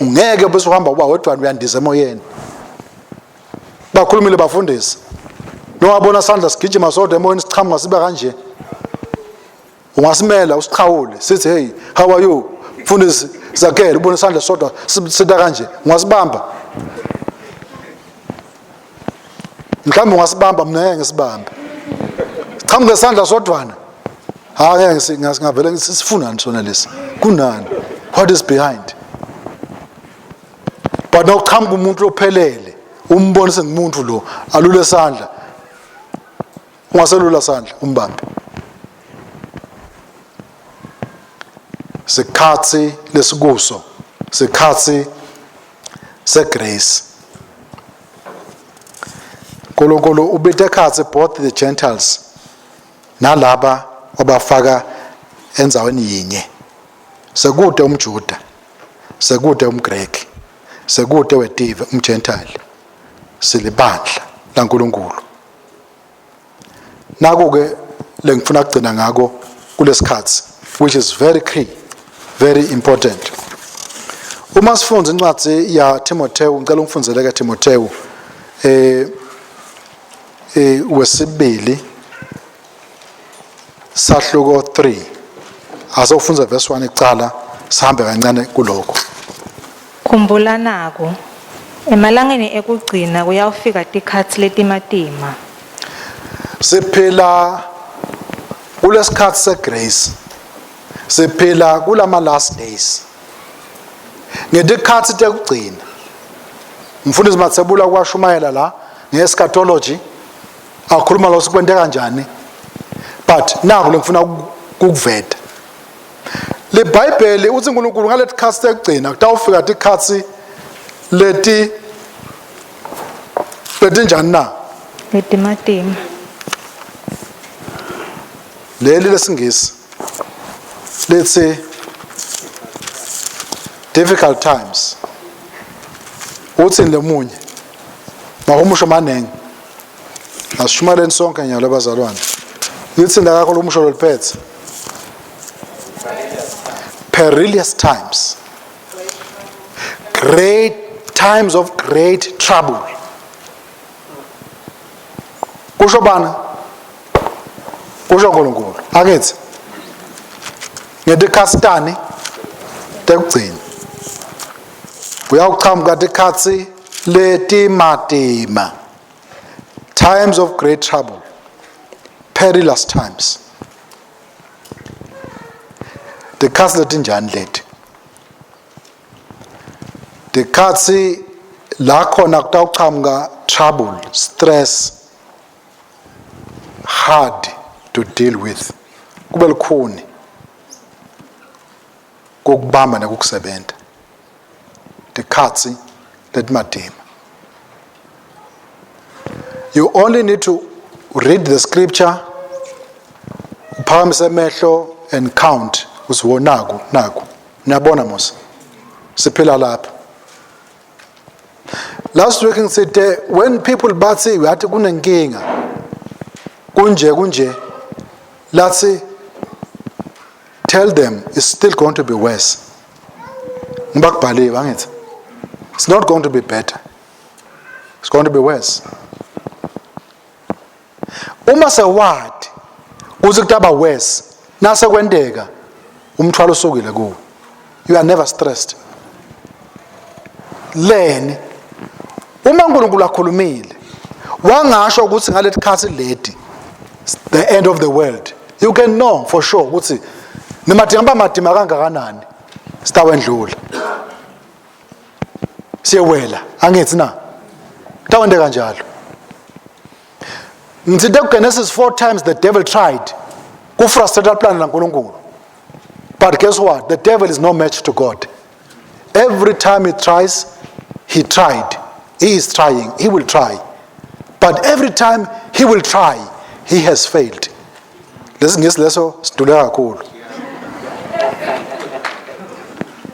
ungeke bese uhamba uba wedwana uyandiza emoyeni bakhulumile bafundisi nowabona sandla sigijima sodwa emoyeni siqhamuka sibe kanje ungasimela usiqhawule sithi hey how are you mfundisi zakele ubone isandla sodwa sita kanje ungasibamba mhlawumbe ungasibamba mina ngeke ngisibambe siqhamuke isandla sodwana ha ngeke ngavele sifunani sona lesi kunani what is behind but nawuqhamuka umuntu ophelele umbone sengumuntu lo alule sandla ungaselula sandla umbambe sikhathi lesikuso sikhathi segrace uNkulunkulu ubithe khathi both the gentiles nalaba wabafaka enzaweni yinye sekude umJuda sekude umGreki sekude wetive umGentile silibandla laNkulunkulu naku ke lengifuna kugcina ngako kulesikhathi which is very key very important uma sifunza incwadi ya Timotheo ngicela ungifundzele ke Timotheo eh eh wesibili sahluko 3 asewufunza verse 1 icala sihambe kancane kulokho. Khumbula naku, emalangeni ekugcina kuyawufika tikhatsi letimatima. Siphila kulesikhathi segrace. Siphila kulama last days. Ngetikhatsi tekugcina. Mfundisi Matsebula kwashumayela la ngeeschatology akhuluma lo sikwente kanjani. But naku lengifuna kukuveta. LiBhayibheli uthi uNkulunkulu ngaletikhatsi tekugcina kutawufika tikhatsi leti letinjani na? Letimatima. Leli lesingisi lithi difficult times. Uthini lemunye? Mahumusho maningi. Asishumayeleni sonke nyalo bazalwane. Lithi la kakho umusho loliphethe. Perilous times. Great times of great trouble. Kusho bani? Kusho uNkulunkulu. Akithi. Ngetikhatsi tani tekugcina. Kuyawuqhamuka tikhatsi letimatima. Times of great trouble. Perilous times. Tikhatsi letinjani leti? Tikhatsi la khona kutawuqhamuka trouble, stress, hard to deal with. Kube lukhuni kokubamba nekukusebenta. Tikhatsi letimatima. You only need to read the scripture, uphakamise emehlo and count ukuthi wonaku naku. Niyabona mos. Siphila lapha. Last week ngithe when people bathi uyathi kunenkinga kunje kunje lathi tell them it's still going to be worse. Ngoba kubhaliwe angithi. It's not going to be better. It's going to be worse. Uma sewati kuthi kutaba worse nase kwenteka umthwalo usukile kuwe. You are never stressed. Leni uma uNkulunkulu akhulumile wangasho ukuthi ngaletikhathi leti the end of the world you can know for sure ukuthi noma dingaba madima kangakanani sitawendlula siyewela angithi na kutawente kanjalo ngithinte kuGenesis four times the devil tried kufrustrate plan laNkulunkulu. But guess what? The devil is no match to God. Every time he tries, he tried. He is trying. He will try. But every time he will try, he has failed. Lesingisi leso sidule kakhulu.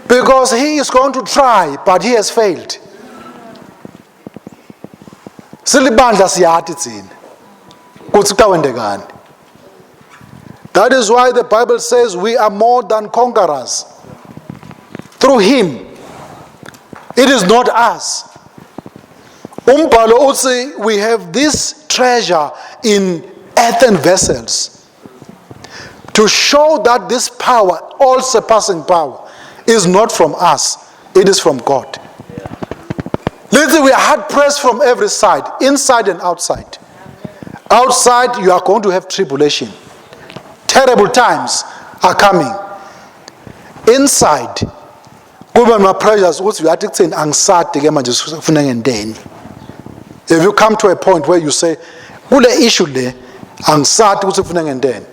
Because he is going to try, but he has failed. Silibandla siyati thina kuthi kutawendekani. That is why the Bible says we are more than conquerors through him. It is not us. Umbhalo uthi we have this treasure in earthen vessels to show that this power, all surpassing power, is not from us, it is from God. Literally, we are hard pressed from every side, inside and outside. Outside, you are going to have tribulation. Terrible times are coming. Inside, kube nama-pressures ukuthi uyathi kutheni angisadi ke manje ufuna ngenteni. If you come to a point where you say, kule issue le, angisadi ukuthi ufuna ngenteni.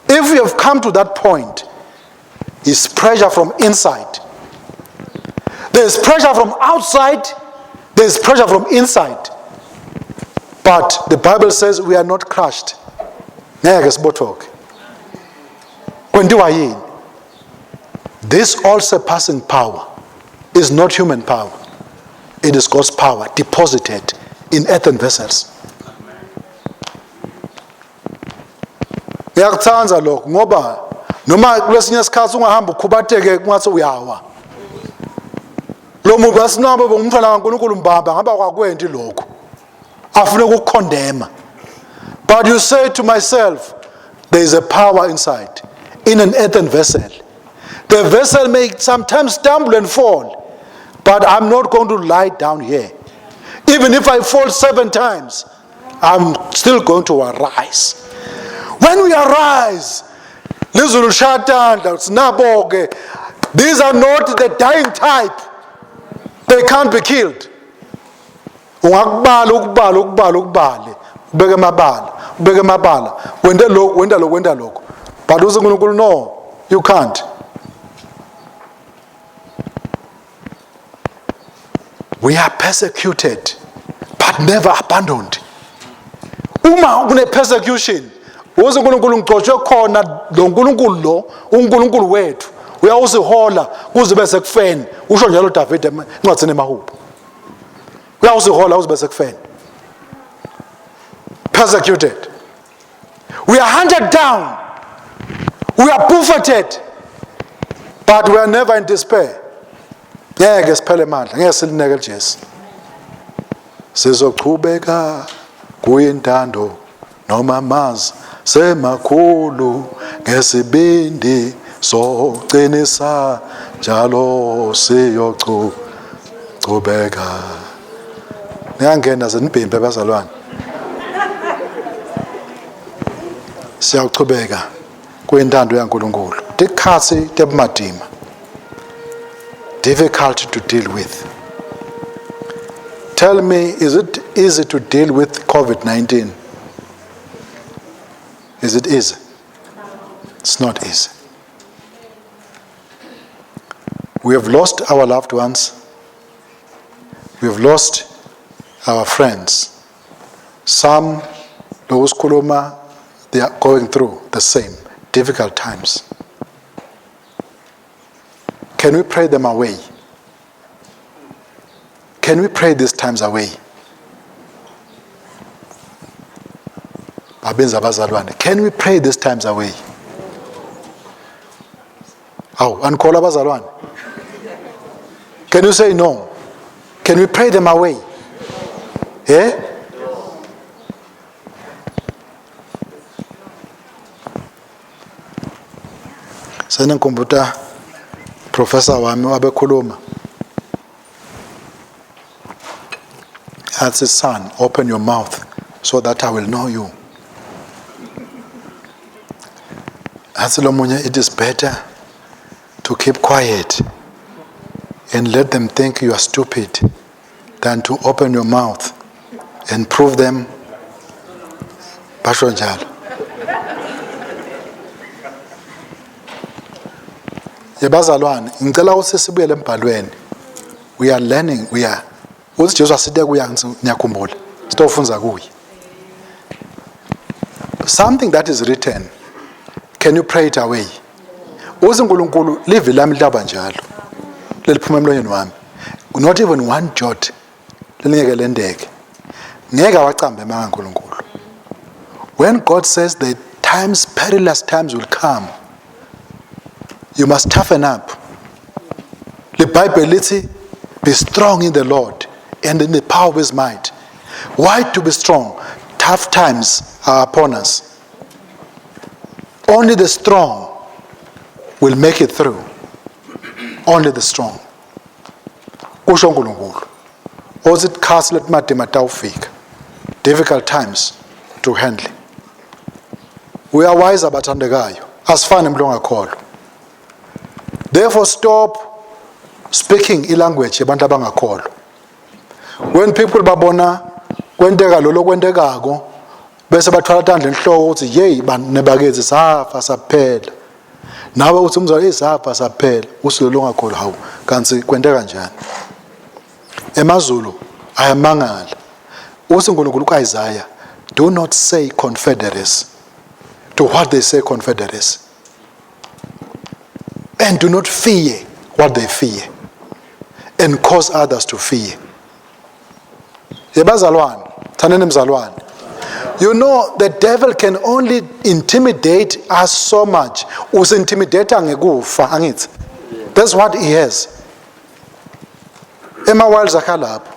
If you have come to that point, it's pressure from inside. There's pressure from outside, there's pressure from inside. But the Bible says we are not crushed. Ngeke sibothoke. Kwentiwa yini? This all surpassing power is not human power. It is God's power deposited in earthen vessels. Ngiyakuthanda lokho ngoba noma kulesinye isikhathi ungahamba ukhubateke kungathi uyawa. Lo muntu asinabo bongumntwana kaNkulunkulu mbamba ngaba kwakwenti lokho. Afune ukukhondema. But you say to myself there is a power inside in an earthen vessel. The vessel may sometimes stumble and fall. But I'm not going to lie down here. Even if I fall seven times, I'm still going to arise. When we arise, lizulu lishaya tandla sinabo ke these are not the dying type. They can't be killed. Ungakubala ukubala ukubala ukubale ubeke amabala ubeke amabala wente lokhu wenta lokhu wenta lokhu but uze uNkulunkulu no you can't. We are persecuted but never abandoned. Uma kune persecution uze uNkulunkulu ngigcotshwe khona lo nkulunkulu lo uNkulunkulu wethu uyawusihola kuze bese kufeni usho njalo David encwadini emahubo uyawusihola kuze bese kufeni persecuted we are hunted down we are buffeted but we are never in despair ngeke siphele amandla ngeke silineke Jesu sizochubeka kuyintando noma mazi semakhulu ngesibindi soqinisa njalo siyochubeka niyangena zenibhimbe bazalwane siyawuchubeka kwentando yaNkulunkulu tikhatsi tebumatima difficult to deal with tell me is it easy to deal with covid-19 is it easy it's not easy we have lost our loved ones we have lost our friends some lokusikhuluma they are going through the same difficult times can we pray them away can we pray these times away babenza abazalwane can we pray these times away awu anikholwa abazalwane can you say no can we pray them away eh Sengikhumbuta professor wami wabekhuluma athi son open your mouth so that I will know you athi lo munye it is better to keep quiet and let them think you are stupid than to open your mouth and prove them basho njalo yebazalwane ngicela ukuthi sibuyele embhalweni we are learning we are uthi Jesu asite kuya ngiyakhumbula sitofunza kuye something that is written can you pray it away uthi uNkulunkulu live lami laba njalo leliphuma emlonyeni wami not even one jot lelingeke lendeke ngeke awacambe amanga uNkulunkulu when God says the times perilous times will come you must toughen up the bible lithi be strong in the lord and in the power of his might why to be strong tough times are upon us only the strong will make it through only the strong kusho uNkulunkulu othi ikhasi letimadima tawufika difficult times to handle we are wise abathandekayo asifani umuntu ongakholwa therefore stop speaking ilanguage yabantu abangakholwa when people babona kwenteka lolo kwentekako bese bathwala tandla enhloko ukuthi yeyi nebakithi safa saphela nawe uthi umzali hey safa saphela usilolo ongakholwa hawu kanti kwenteka kanjani emazulu ayamangala uthi uNkulunkulu kaIsaiah do not say confederacy to what they say confederacy and do not fear what they fear and cause others to fear yebazalwane thaneni mzalwane you know the devil can only intimidate us so much usintimidate ngekufa angithi that's what he has ema wilds akhe lapho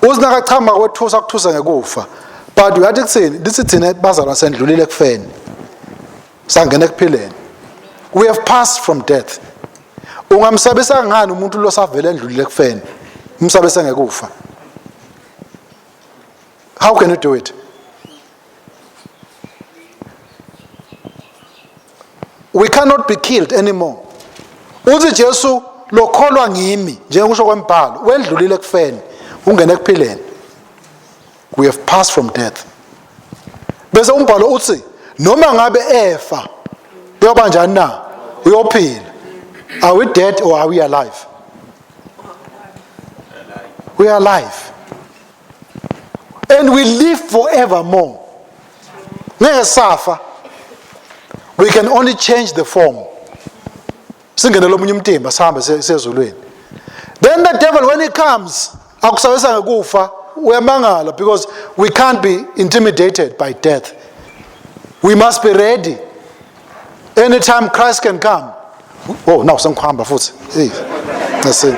uzinakachama kwethusa kuthusa ngekufa but uyathi kuthini lithi thina bazalwa sendlulile ekufeni sangena ekuphileni we have passed from death. Ungamsabisa ngani umuntu losavele endlulile ekufeni? Umsabisa ngekufa. How can you do it? We cannot be killed anymore. Uthi Jesu lokholwa ngimi njengokusho kwembhalo wedlulile ekufeni ungene ekuphileni. We have passed from death. Bese umbhalo uthi noma ngabe efa kuyoba njani na? Uyophila. Are we dead or are we alive? We are alive. And we live forevermore. Ngeke safa. We can only change the form. Singene lomunye umtimba sihambe sezulwini. Then the devil when he comes akusabisa ngekufa uyamangala because we can't be intimidated by death. We must be ready. Anytime Christ can come. Oh, now sengihamba futhi. Hey. Nasi.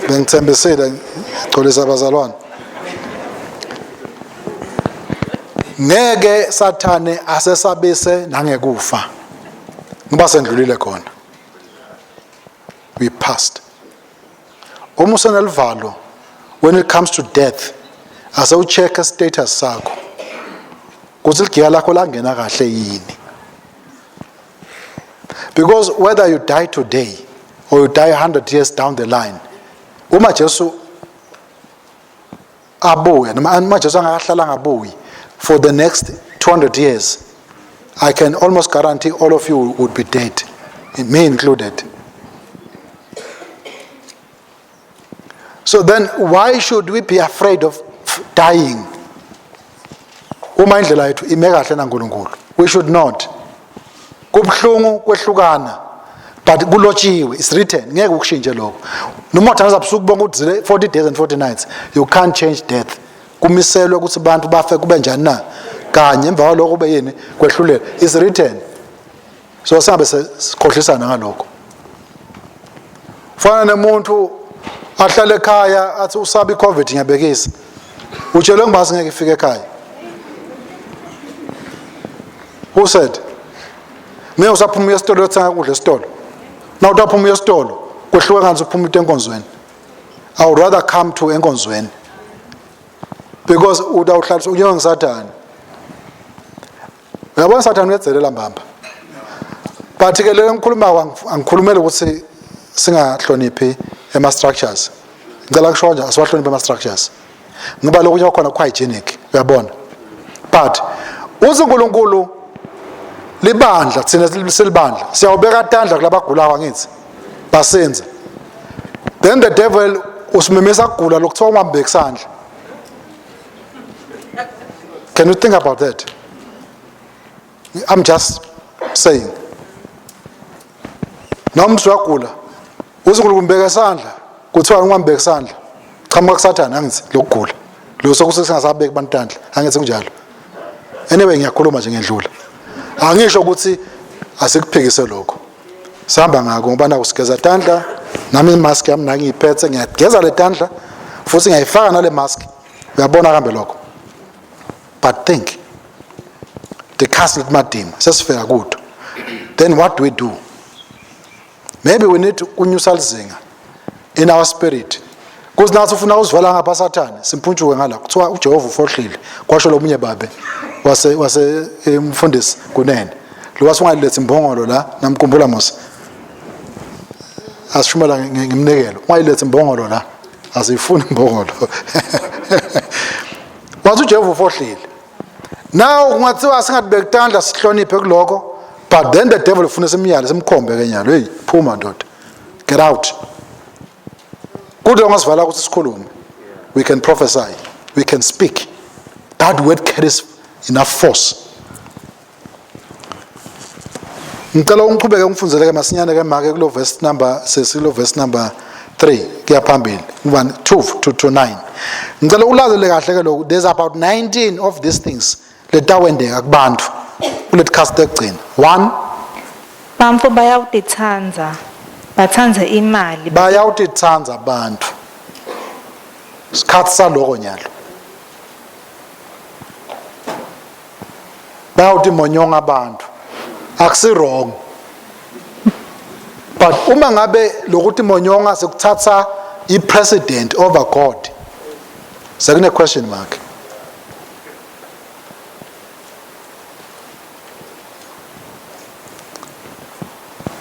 Bengithembisile ngixolisa abazalwane. Ngeke sathane asesabise nangekufa. Ngoba sendlulile khona. We passed. Uma usenelivalo when it comes to death ase ucheck status sakho. Kuthi ligiya lakho langena kahle yini. Because whether you die today or you die 100 years down the line, uma Jesu abuya noma uma Jesu angakahlala ngabuyi for the next 200 years, I can almost guarantee all of you would be dead, me included. So then why should we be afraid of dying? Uma indlela yethu ime kahle naNkulunkulu, we should not. Kubhlungu kwehlukana but kulotshiwe, it's written, ngeke ukushintshe lokho. Noma uthandaza busuku bonke uzile 40 days and 40 nights, you can't change death. Kumiselwe ukuthi abantu bafe kube njani na? Kanye emva kwalokho kube yini? Kwehlulela. It's written. So singabe sikhohlisana ngalokho. Fana nemuntu ahlale ekhaya athi usaba iCovid ngiyabekisa. Utshelwe ngibasi ngeke ifike ekhaya. Who said? Mina usaphuma uye esitolo uyothenga ukudla esitolo. Na utaphuma uye esitolo kwehluka kanzi uphuma into enkonzweni. I would rather come to enkonzweni. Because utawuhlaliswa unyonga ngisathane. Uyabona sathane uyedzelela mbamba. But ke le ngikhuluma angikhulumeli ukuthi singahloniphi ema structures. Ngicela kusho nje asiwahloniphi ama structures. Ngoba lokho khona ku hygienic uyabona. But uthi uNkulunkulu libandla thina silibandla siyawubeka tandla kulabagulayo angithi basenza. Then the devil usimemesa kugula lokuthiwa ungambeki isandla. Can you think about that? I'm just saying. Noma usuyagula, uthi uNkulunkulu mbeka isandla, kuthiwa ungambeka isandla. Qhamuka kusathane angithi lokugula. Lo sokuthi singasabeki abantu tandla, angithi kunjalo. Anyway ngiyakhuluma nje ngedlula. Angisho ukuthi asikuphikise lokho. Sihamba ngako ngoba naku sigeza tandla, nami imask yami nangiyiphethe ngiyageza le tandla futhi ngiyayifaka nale mask. Uyabona kambe lokho. But think the castle kumadima sesifika kudo. Then what do we do? Maybe we need kunyusa lizinga in our spirit. Kuze nathi ufuna uzivala ngapha sathane simpuntshuke ngala kuthiwa uJehova ufohlile kwasho lomunye babe wase wase umfundisi kunene lo wasungaliletha imbongolo la namkhumbula Mose asishumela ngimnikelo ungayiletha imbongolo la asiyifuni imbongolo wathi uJehova ufohlile now kungathiwa singatibeki tandla sihloniphe kuloko but then the devil ufuna simyale simkhombe ke nyalo hey phuma ndoda get out kude ungasivala ukuthi sikhulume we can prophesy we can speak that word carries enough force Ngicela ungiqhubeke ungifundzele ke masinyane ke make kulo verse number sesilo verse number 3 kuya phambili 1 2 to, to 9 ngicela ulalele kahle ke lokhu there's about 19 of these things letawendeka kubantu kuletikhathi tekugcina 1 Bantfu bayawutitsandza, batsandze imali, bayawutitsandza abantu sikhathi saloko nyalo bayawuthi monyonga abantu akusi wrong. But uma ngabe lokuthi monyonga sekuthatha i-president over God, sekune question mark.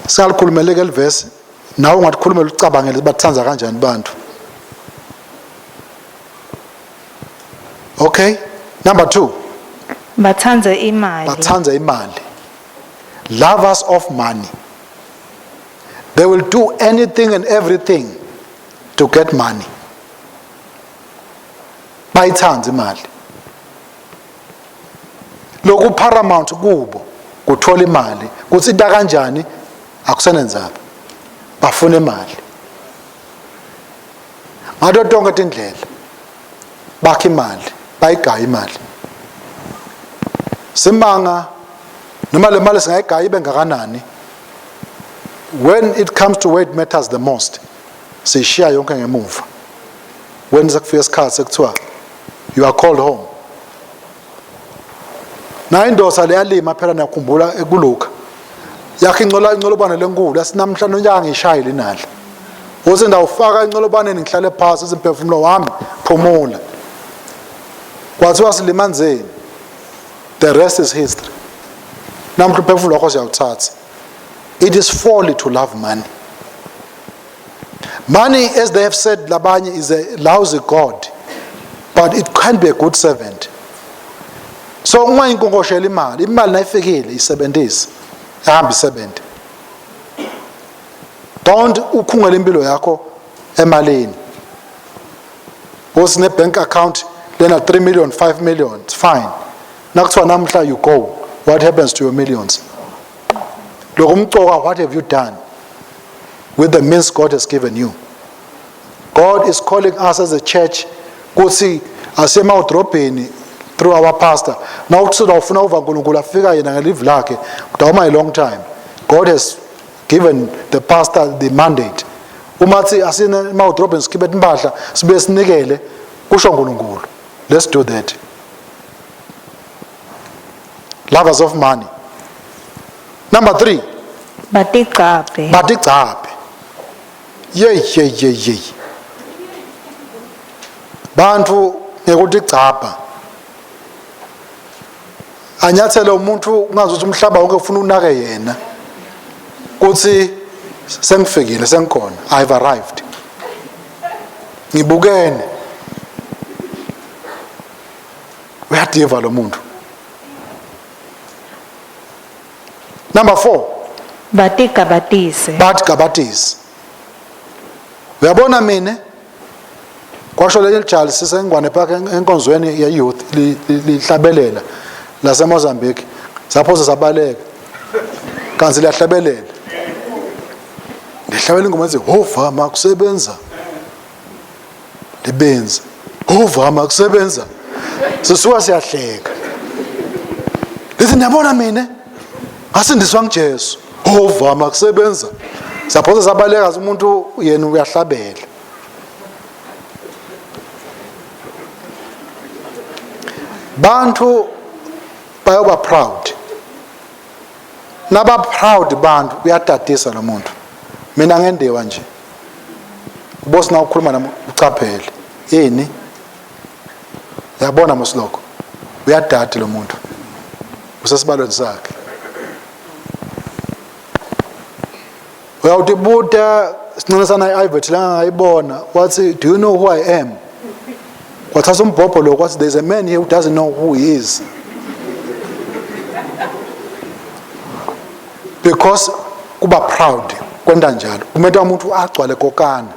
Singalikhulumele ke livesi nawe ungalikhulumela ucabangele bathanda kanjani bantu. Okay, number 2. Batsandze imali. Batsandze imali. Lovers of money. They will do anything and everything to get money. Bayithanda imali. Lokhu paramount kubo kuthola imali, kuthi into kanjani akusenenzaba. Bafuna imali. Ngato tonke tindlela bakha imali, bayigaya imali. Simanga noma le mali singayigaya ibe ngakanani, when it comes to where it matters the most, siyishiya yonke ngemuva. When sekufika isikhathi sekuthiwa you are called home. Nayo indoda leyalima phela niyakhumbula ekuLuka. Yakhe incola incolobane lenkulu yasinamhla nonyaka ngishayile inadla. Uthi ndawufaka incolobane ngihlale phansi izimphefumulo wami phumula. Kwathiwa silimanzeni. The rest is history. Namhla umphefumulo wakho siyawuthatha. It is folly to love money. Money, as they have said, labanye is a lousy god, but it can be a good servant. So ungayinkonkoshela imali, imali nayifikile isebenzise, ihamba isebenze. Don't ukhungele impilo yakho emalini. Usine bank account lena 3 million, 5 million, it's fine. Nakuthiwa namhla you go, what happens to your millions? Lokumcoka, what have you done with the means God has given you? God is calling us as a church kuthi asemadrobheni through our pastor. Now uthi ufuna uva uNkulunkulu afika yena ngelive lakhe, kudawuma a long time. God has given the pastor the mandate. Uma thi asine emadrobheni sikhiphe impahla sibe sinikele kusho uNkulunkulu. Let's do that. Lovers of money. Number 3. Batigcabhe. Batigcabhe. Yey yey yey yey. Bantu ngekutigcabha. Anyathele umuntu ungazi ukuthi umhlaba wonke ufuna unake yena. Kuthi sengifikile sengikhona. I've arrived. Ngibukene. Uyadiva lo muntu. Number 4. Batigabatise. Batigabatise. Uyabona mina kwasho leli jali sisengwane park enkonzweni ye youth lihlabelela lase Mozambique saphosa sabaleka kanti liyahlabelela lihlabela ingoma ethi hova makusebenza libenza hova makusebenza sisuka siyahleka lithi niyabona mina ngasindiswa nguJesu hova makusebenza saphosa sabaleka umuntu yena uyahlabela bantu bayoba proud naba proud bantu uyatatisa lo muntu mina ngendiwa nje ubosina ukhuluma nami ucaphele yini yabona mosilokho uyadada lo muntu usesibalweni sakhe uyawutibuta sincisana i-ivet la ngayibona wathi do you know who I am wathatha umbhobho lo kwathi there's a man here who doesn't know who he is because kuba proud kwenta njalo kumele umuntu agcwale kokana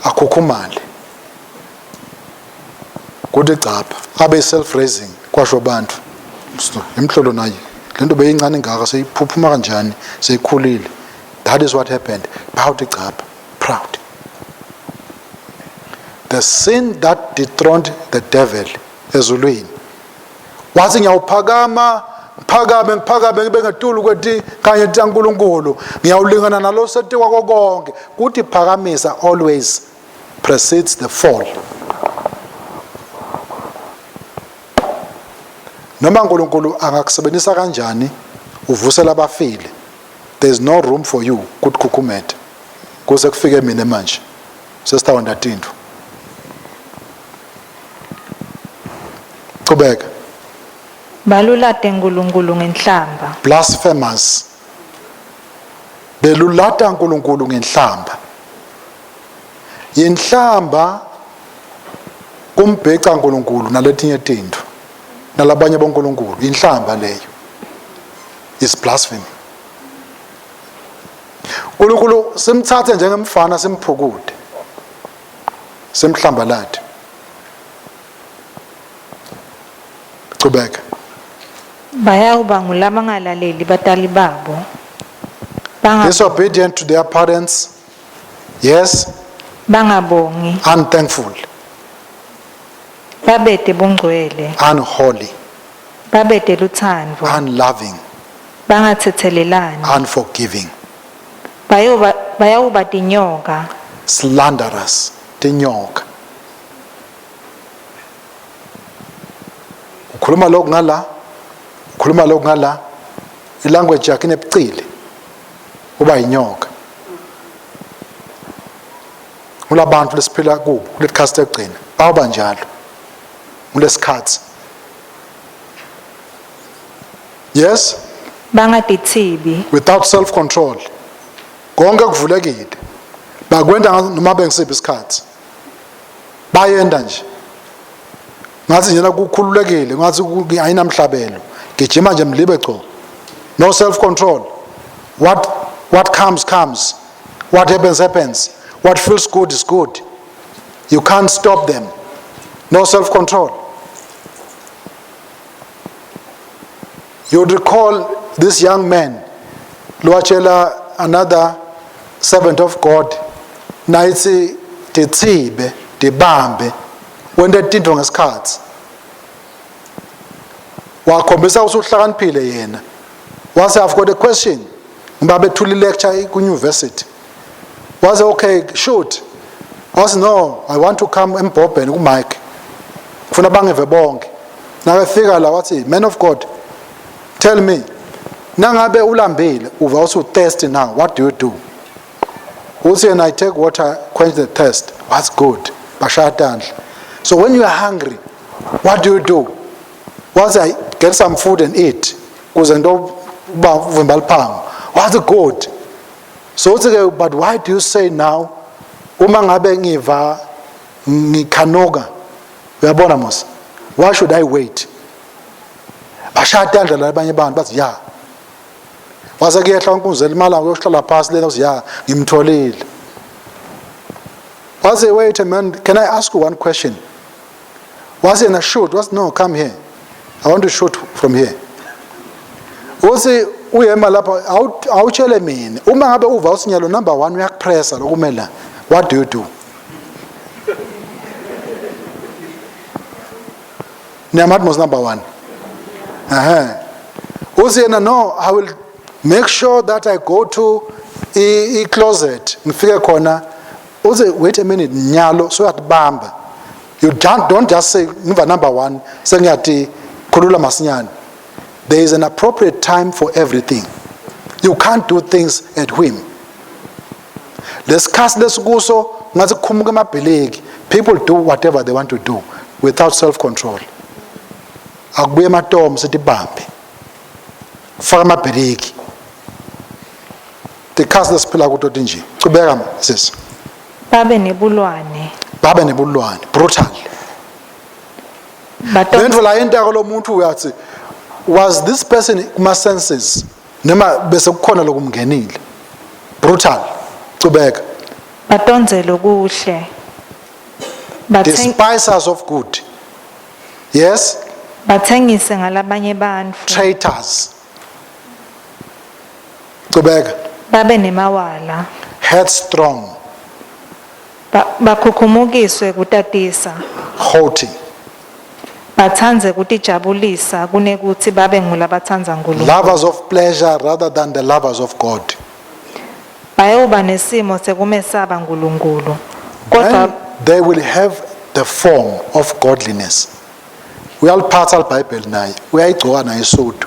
akhukhumale kuthi gcapha abe self raising kwasho abantu imhlolo naye lento beyincane ngaka seyiphuphuma kanjani seyikhulile that is what happened proud gcapha proud the sin that dethroned the devil ezulwini wathi ngiyawuphakama ngiphakame ngiphakame ngibe ngetulu kwethi kanye taNkulunkulu ngiyawulingana nalo setiwa konke kuthi phakamisa always precedes the fall noma uNkulunkulu angakusebenzisa kanjani uvusela abafile. There is no room for you kutikhukhumeta. Kuze kufike mina manje. Sesitawenta tintfo. Chubeka. Balulate Nkulunkulu ngenhlamba. Blasphemers. Belulata uNkulunkulu ngenhlamba. Yinhlamba kumbheca uNkulunkulu naletinye tintfo. Nalabanye boNkulunkulu inhlamba leyo. Is blasphemy. uNkulunkulu simthathe njengemfana simphukude. Simhlambalate. Chubeka. Bayawuba ngulabangalaleli batali babo. Banga Disobedient to their parents. Yes, bangabongi, unthankful, babete bungcwele, unholy, babete lutsandvo, unloving, bangatsetselelani. unforgiving, Bayoba bayawuba tinyoka, slanderous, tinyoka. Ukhuluma lokhu ngala, ukhuluma lokhu ngala, ilanguage yakhe inebucili. Uba yinyoka. Kulabantu lesiphila kubo kulesikhathi sekugcina, bawuba njalo. Kulesikhathi. Yes, bangatithibi, without self control. Konke kuvulekile. Bakwenda noma bengisiphi isikhathi. Bayenda nje. Ngathi njena kukhululekile, ngathi ayinamhlabelo. Gijima nje mlibe cho. No self control. What comes comes. What happens happens. What feels good is good. You can't stop them. No self control. You would recall this young man, lowatshela another servant of God, nayithi titsibe, tibambe, wente tintfo ngesikhatsi. Wakhombisa ukuthi uhlakaniphile yena. Wase I've got a question. Ngoba bethula lecture ku-university. Wase okay, shoot. Wase no, I want to come embhobheni ku-mic. Kufuna bangeve bonke. Nakefika la wathi, man of God, tell me, nangabe ulambile, uva usu thirsty now, what do you do? Uthi and I take water, quench the thirst. What's good? Bashaya tandla. So when you are hungry, what do you do? Once I get some food and eat, kuze ngito uba uvimba liphango. What's good? So uthi ke, but why do you say now, uma ngabe ngiva ngikhanuka, uyabona mos, why should I wait? Bashaya tandla labanye abantu bathi ya. Wase kuyehla uNkunzela imali uyohlala phansi lena uthi ya ngimtholile. Wase wait a minute, can I ask you one question? Wase yena shoot, wase no come here. I want to shoot from here. Uthi uyema lapha awutshele mina uma ngabe uva usinyalo number 1 uyakupressa lokumela what do you do? Niyamathi number 1. Aha. Uthi yena no I will make sure that I go to i closet ngifike khona uthi wait a minute nyalo so uyatibamba. You don't just say ngiva number 1 sengiyati khulula masinyane. There is an appropriate time for everything. You can't do things at whim. Lesikhathi lesikuso ngathi kukhumuka emabheleki. People do whatever they want to do without self control. Akubuye ematomu sithi bambe. Faka amabheleki. Tikhathi lesiphila kuto tinje. Chubeka sisi. Babe nebulwane. Babe nebulwane, brutal. Lento la yentako lo muntu uyathi was this person kuma senses noma bese kukhona lokumngenile. Brutal. Chubeka. Batondze lokuhle. Despisers of good. Yes. Bathengise ngalabanye bantfu. Traitors. Chubeka. Babe nemawala. Headstrong. Bakhukhumukiswe kutatisa. Haughty. Batsandze kutijabulisa kunekutsi babe ngulabatsandza Nkulunkulu. Lovers of pleasure rather than the lovers of God. Bayawuba nesimo sekumesaba Nkulunkulu. Kodwa they will have the form of godliness. Uyaliphatha iBhayibheli naye, uyayigcoka naye isudu.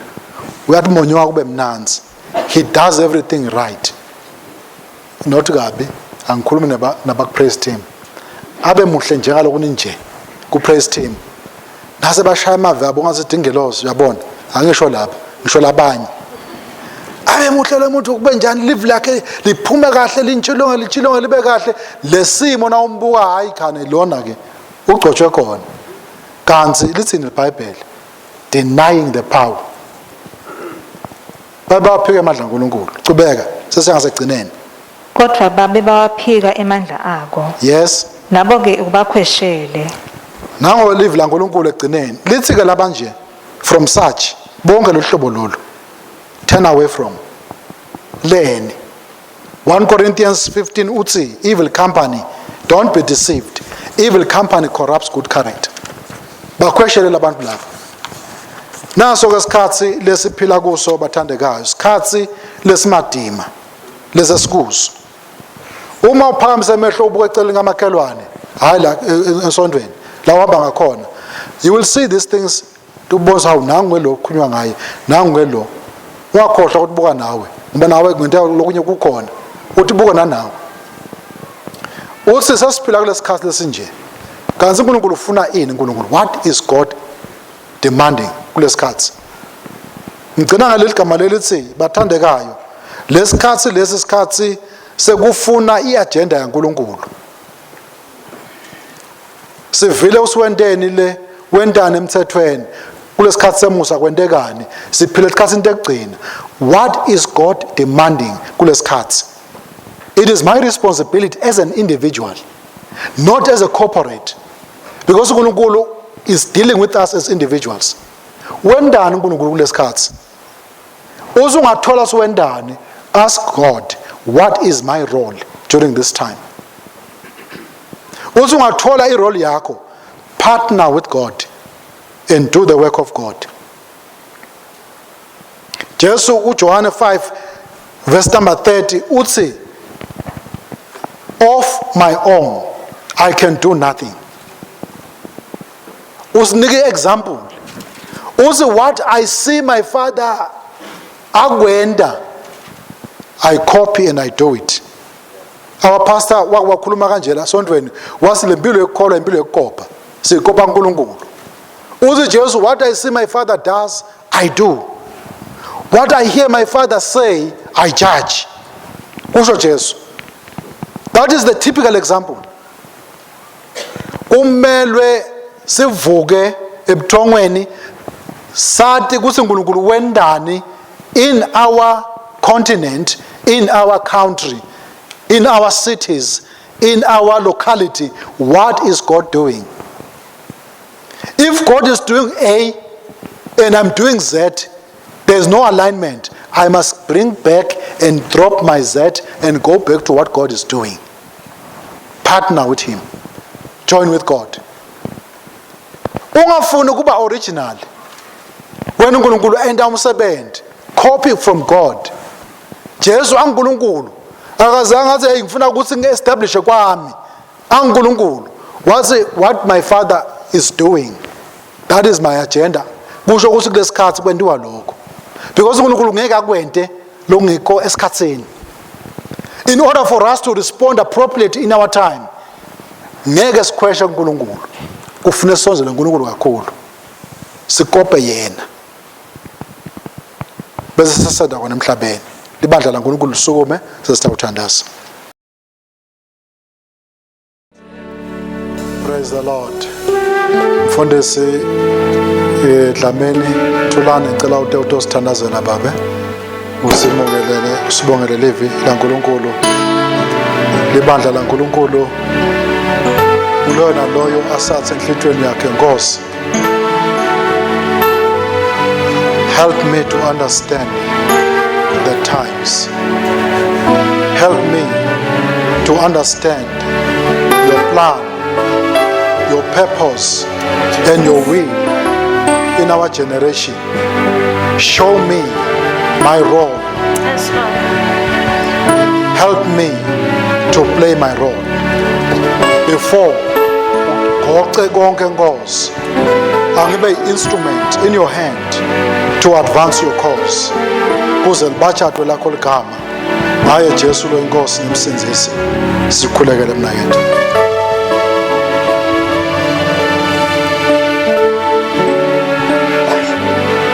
Uyathi monywa kube mnanzi. He does everything right. Not kabi, angikhulumi naba naba praise team. Abe muhle njengaloku ninje ku praise team. Nase bashaya amave abo ngathi ingelosi uyabona. Angisho lapha, ngisho labanye. Abe muhle lo muntu kube njani live lakhe liphume kahle lintshilonge litshilonge libe kahle lesimo na umbuka hayi khane lona ke ugcotshwe khona. Kanti lithini iBhayibheli? Denying the power. Babaphika amandla kaNkulunkulu. Cubeka sesengasegcineni. Kodwa babe bawaphika emandla ako. Yes. Nabo ke ubakhweshele. Nango live laNkulunkulu egcineni. Lithi ke labanje from such bonke lohlobo lolu turn away from leni 1 Corinthians 15 uthi evil company don't be deceived evil company corrupts good character bakhweshele labantu laba naso ke isikhathi lesiphila kuso bathandekayo isikhathi lesimadima lesesikuso uma uphakamisa amehlo ubuka eceleni kamakhelwane hayi la e, e, esontweni la uhamba ngakhona you will see these things ubonisa hawu nangu lo kukhulunywa ngaye nangu lo ungakhohlwa ukuthi buka nawe ngoba nawe ngento lokunye kukhona uthi buka nanawe uthi sesiphila kulesikhathi lesinje kanti uNkulunkulu ufuna ini uNkulunkulu what is God demanding kulesikhathi ngigcina ngaleli gama lelithi bathandekayo lesikhathi lesi sikhathi sekufuna iagenda yaNkulunkulu sivile usiwenteni le wentani emthethweni kulesikhathi semusa kwentekani siphila esikhathini tekugcina what is God demanding kulesikhathi it is my responsibility as an individual not as a corporate because uNkulunkulu is dealing with us as individuals wendani uNkulunkulu kulesikhathi usungathola siwendani ask God what is my role during this time usungathola irole yakho partner with God and do the work of God Jesu uJohane 5 verse number 30 uthi of my own I can do nothing usinike example uthi what I see my father akwenda I copy and I do it our pastor wakhuluma kanje la sontweni wasi lempilo yokukholwa impilo yokukopa sikopa uNkulunkulu uthi Jesu what I see my father does I do what I hear my father say I judge kusho Jesu that is the typical example kumelwe sivuke ebuthongweni sathi kuthi uNkulunkulu wendani in our continent in our country in our cities in our locality what is God doing if God is doing A and I'm doing Z there's no alignment I must bring back and drop my Z and go back to what God is doing partner with him join with God ungafuni ukuba original wena uNkulunkulu enda umsebenzi copy from God Jesu anguNkulunkulu akazange athi hey ngifuna ukuthi ngiestablish kwami anguNkulunkulu wathi what my father is doing that is my agenda kusho ukuthi kulesikhathi kwentiwa lokho because uNkulunkulu ngeke akwente lokungekho esikhathini in order for us to respond appropriately in our time ngeke sikhweshe kuNkulunkulu kufune sonzele uNkulunkulu kakhulu sikope yena bese sesenda kona emhlabeni libandla laNkulunkulu lisukume sesitawuthandaza Praise the Lord. Mfundisi eh, Dlamini Thulani ngicela ute utosithandazela babe. Usimukelele usibongele livi laNkulunkulu. Libandla laNkulunkulu kuloyo naloyo asathe enhlitweni yakhe Nkosi. Help me to understand the times. Help me to understand your plan, your purpose, and your will in our generation. Show me my role. Yes, Lord. Help me to play my role. Before ugoce konke Nkosi, angibe instrument in your hand. to advance your cause kuze libatshadwe lakho ligama ngaye Jesu lo inkosi nemsindzisi sikhulekele mnakethu.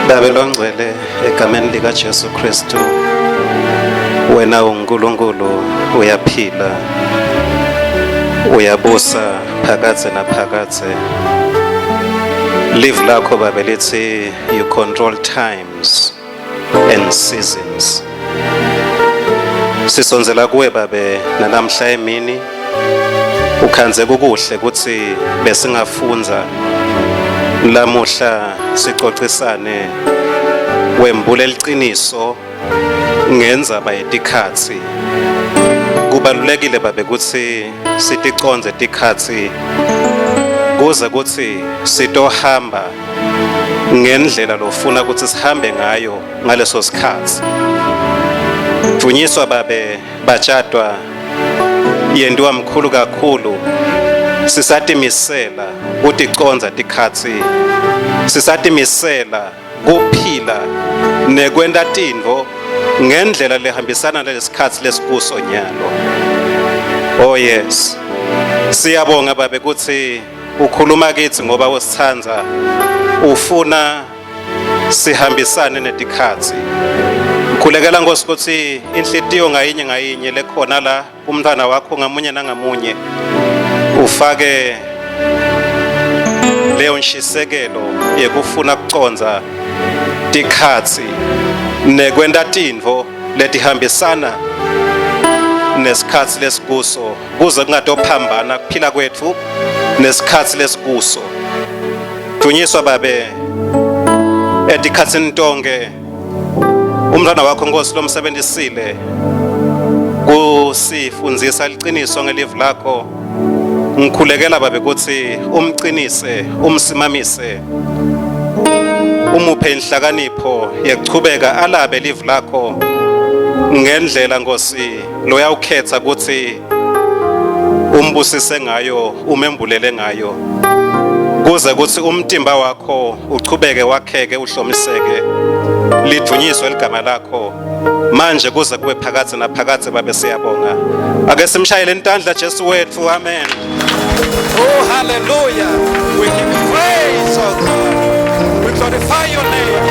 Babe longcwele egameni lika Jesu Kristu, wena uNkulunkulu uyaphila, uyabusa phakadze naphakadze. Live lakho babe lithi you control times and seasons. Sisondzela kuwe babe nanamhla emini, ukhandze kukuhle kutsi besingafundza lamuhla sicocisane, wembule liciniso ngendzaba yetikhatsi. Kubalulekile babe kutsi siticondze tikhatsi kuze kutsi sitohamba ngendlela lofuna kutsi sihambe ngayo ngaleso sikhatsi. Dvunyiswa babe, batshadwa yentiwa mkhulu kakhulu, sisatimisela kuticondza tikhatsi, sisatimisela kuphila nekwenta tintfo ngendlela lehambisana nalesikhatsi lesikuso nyalo. Oh yes, siyabonga babe kutsi ukhuluma kitsi ngoba usitsandza, ufuna sihambisane netikhatsi. Khulekela Nkosi kutsi inhlitiyo ngayinye ngayinye lekhona la, umntwana wakho ngamunye nangamunye, ufake leyo nshisekelo yekufuna kucondza tikhatsi nekwenta tintfo letihambisana nesikhatsi lesikuso, kuze kungatophambana kuphila kwetfu nesikhatsi lesikuso. Dunyiswa babe etikhatsini tonke umntwana wakho Nkosi lomsebentisile kusifundzisa liciniso ngelivi lakho. Ngikhulekela babe kutsi umcinise, umsimamise, umuphe inhlakanipho yekuchubeka alabe livi lakho ngendlela Nkosi loyawukhetsa kutsi umbusise ngayo, umembulele ngayo, kuze kutsi umtimba wakho uchubeke wakheke, uhlomiseke, lidvunyiswe ligama lakho manje kuze kube phakadze naphakadze. Babe, siyabonga. Ake simshayele intandla Jesu wethu. Amen. Oh, hallelujah. We give you praise, oh God. We glorify your name.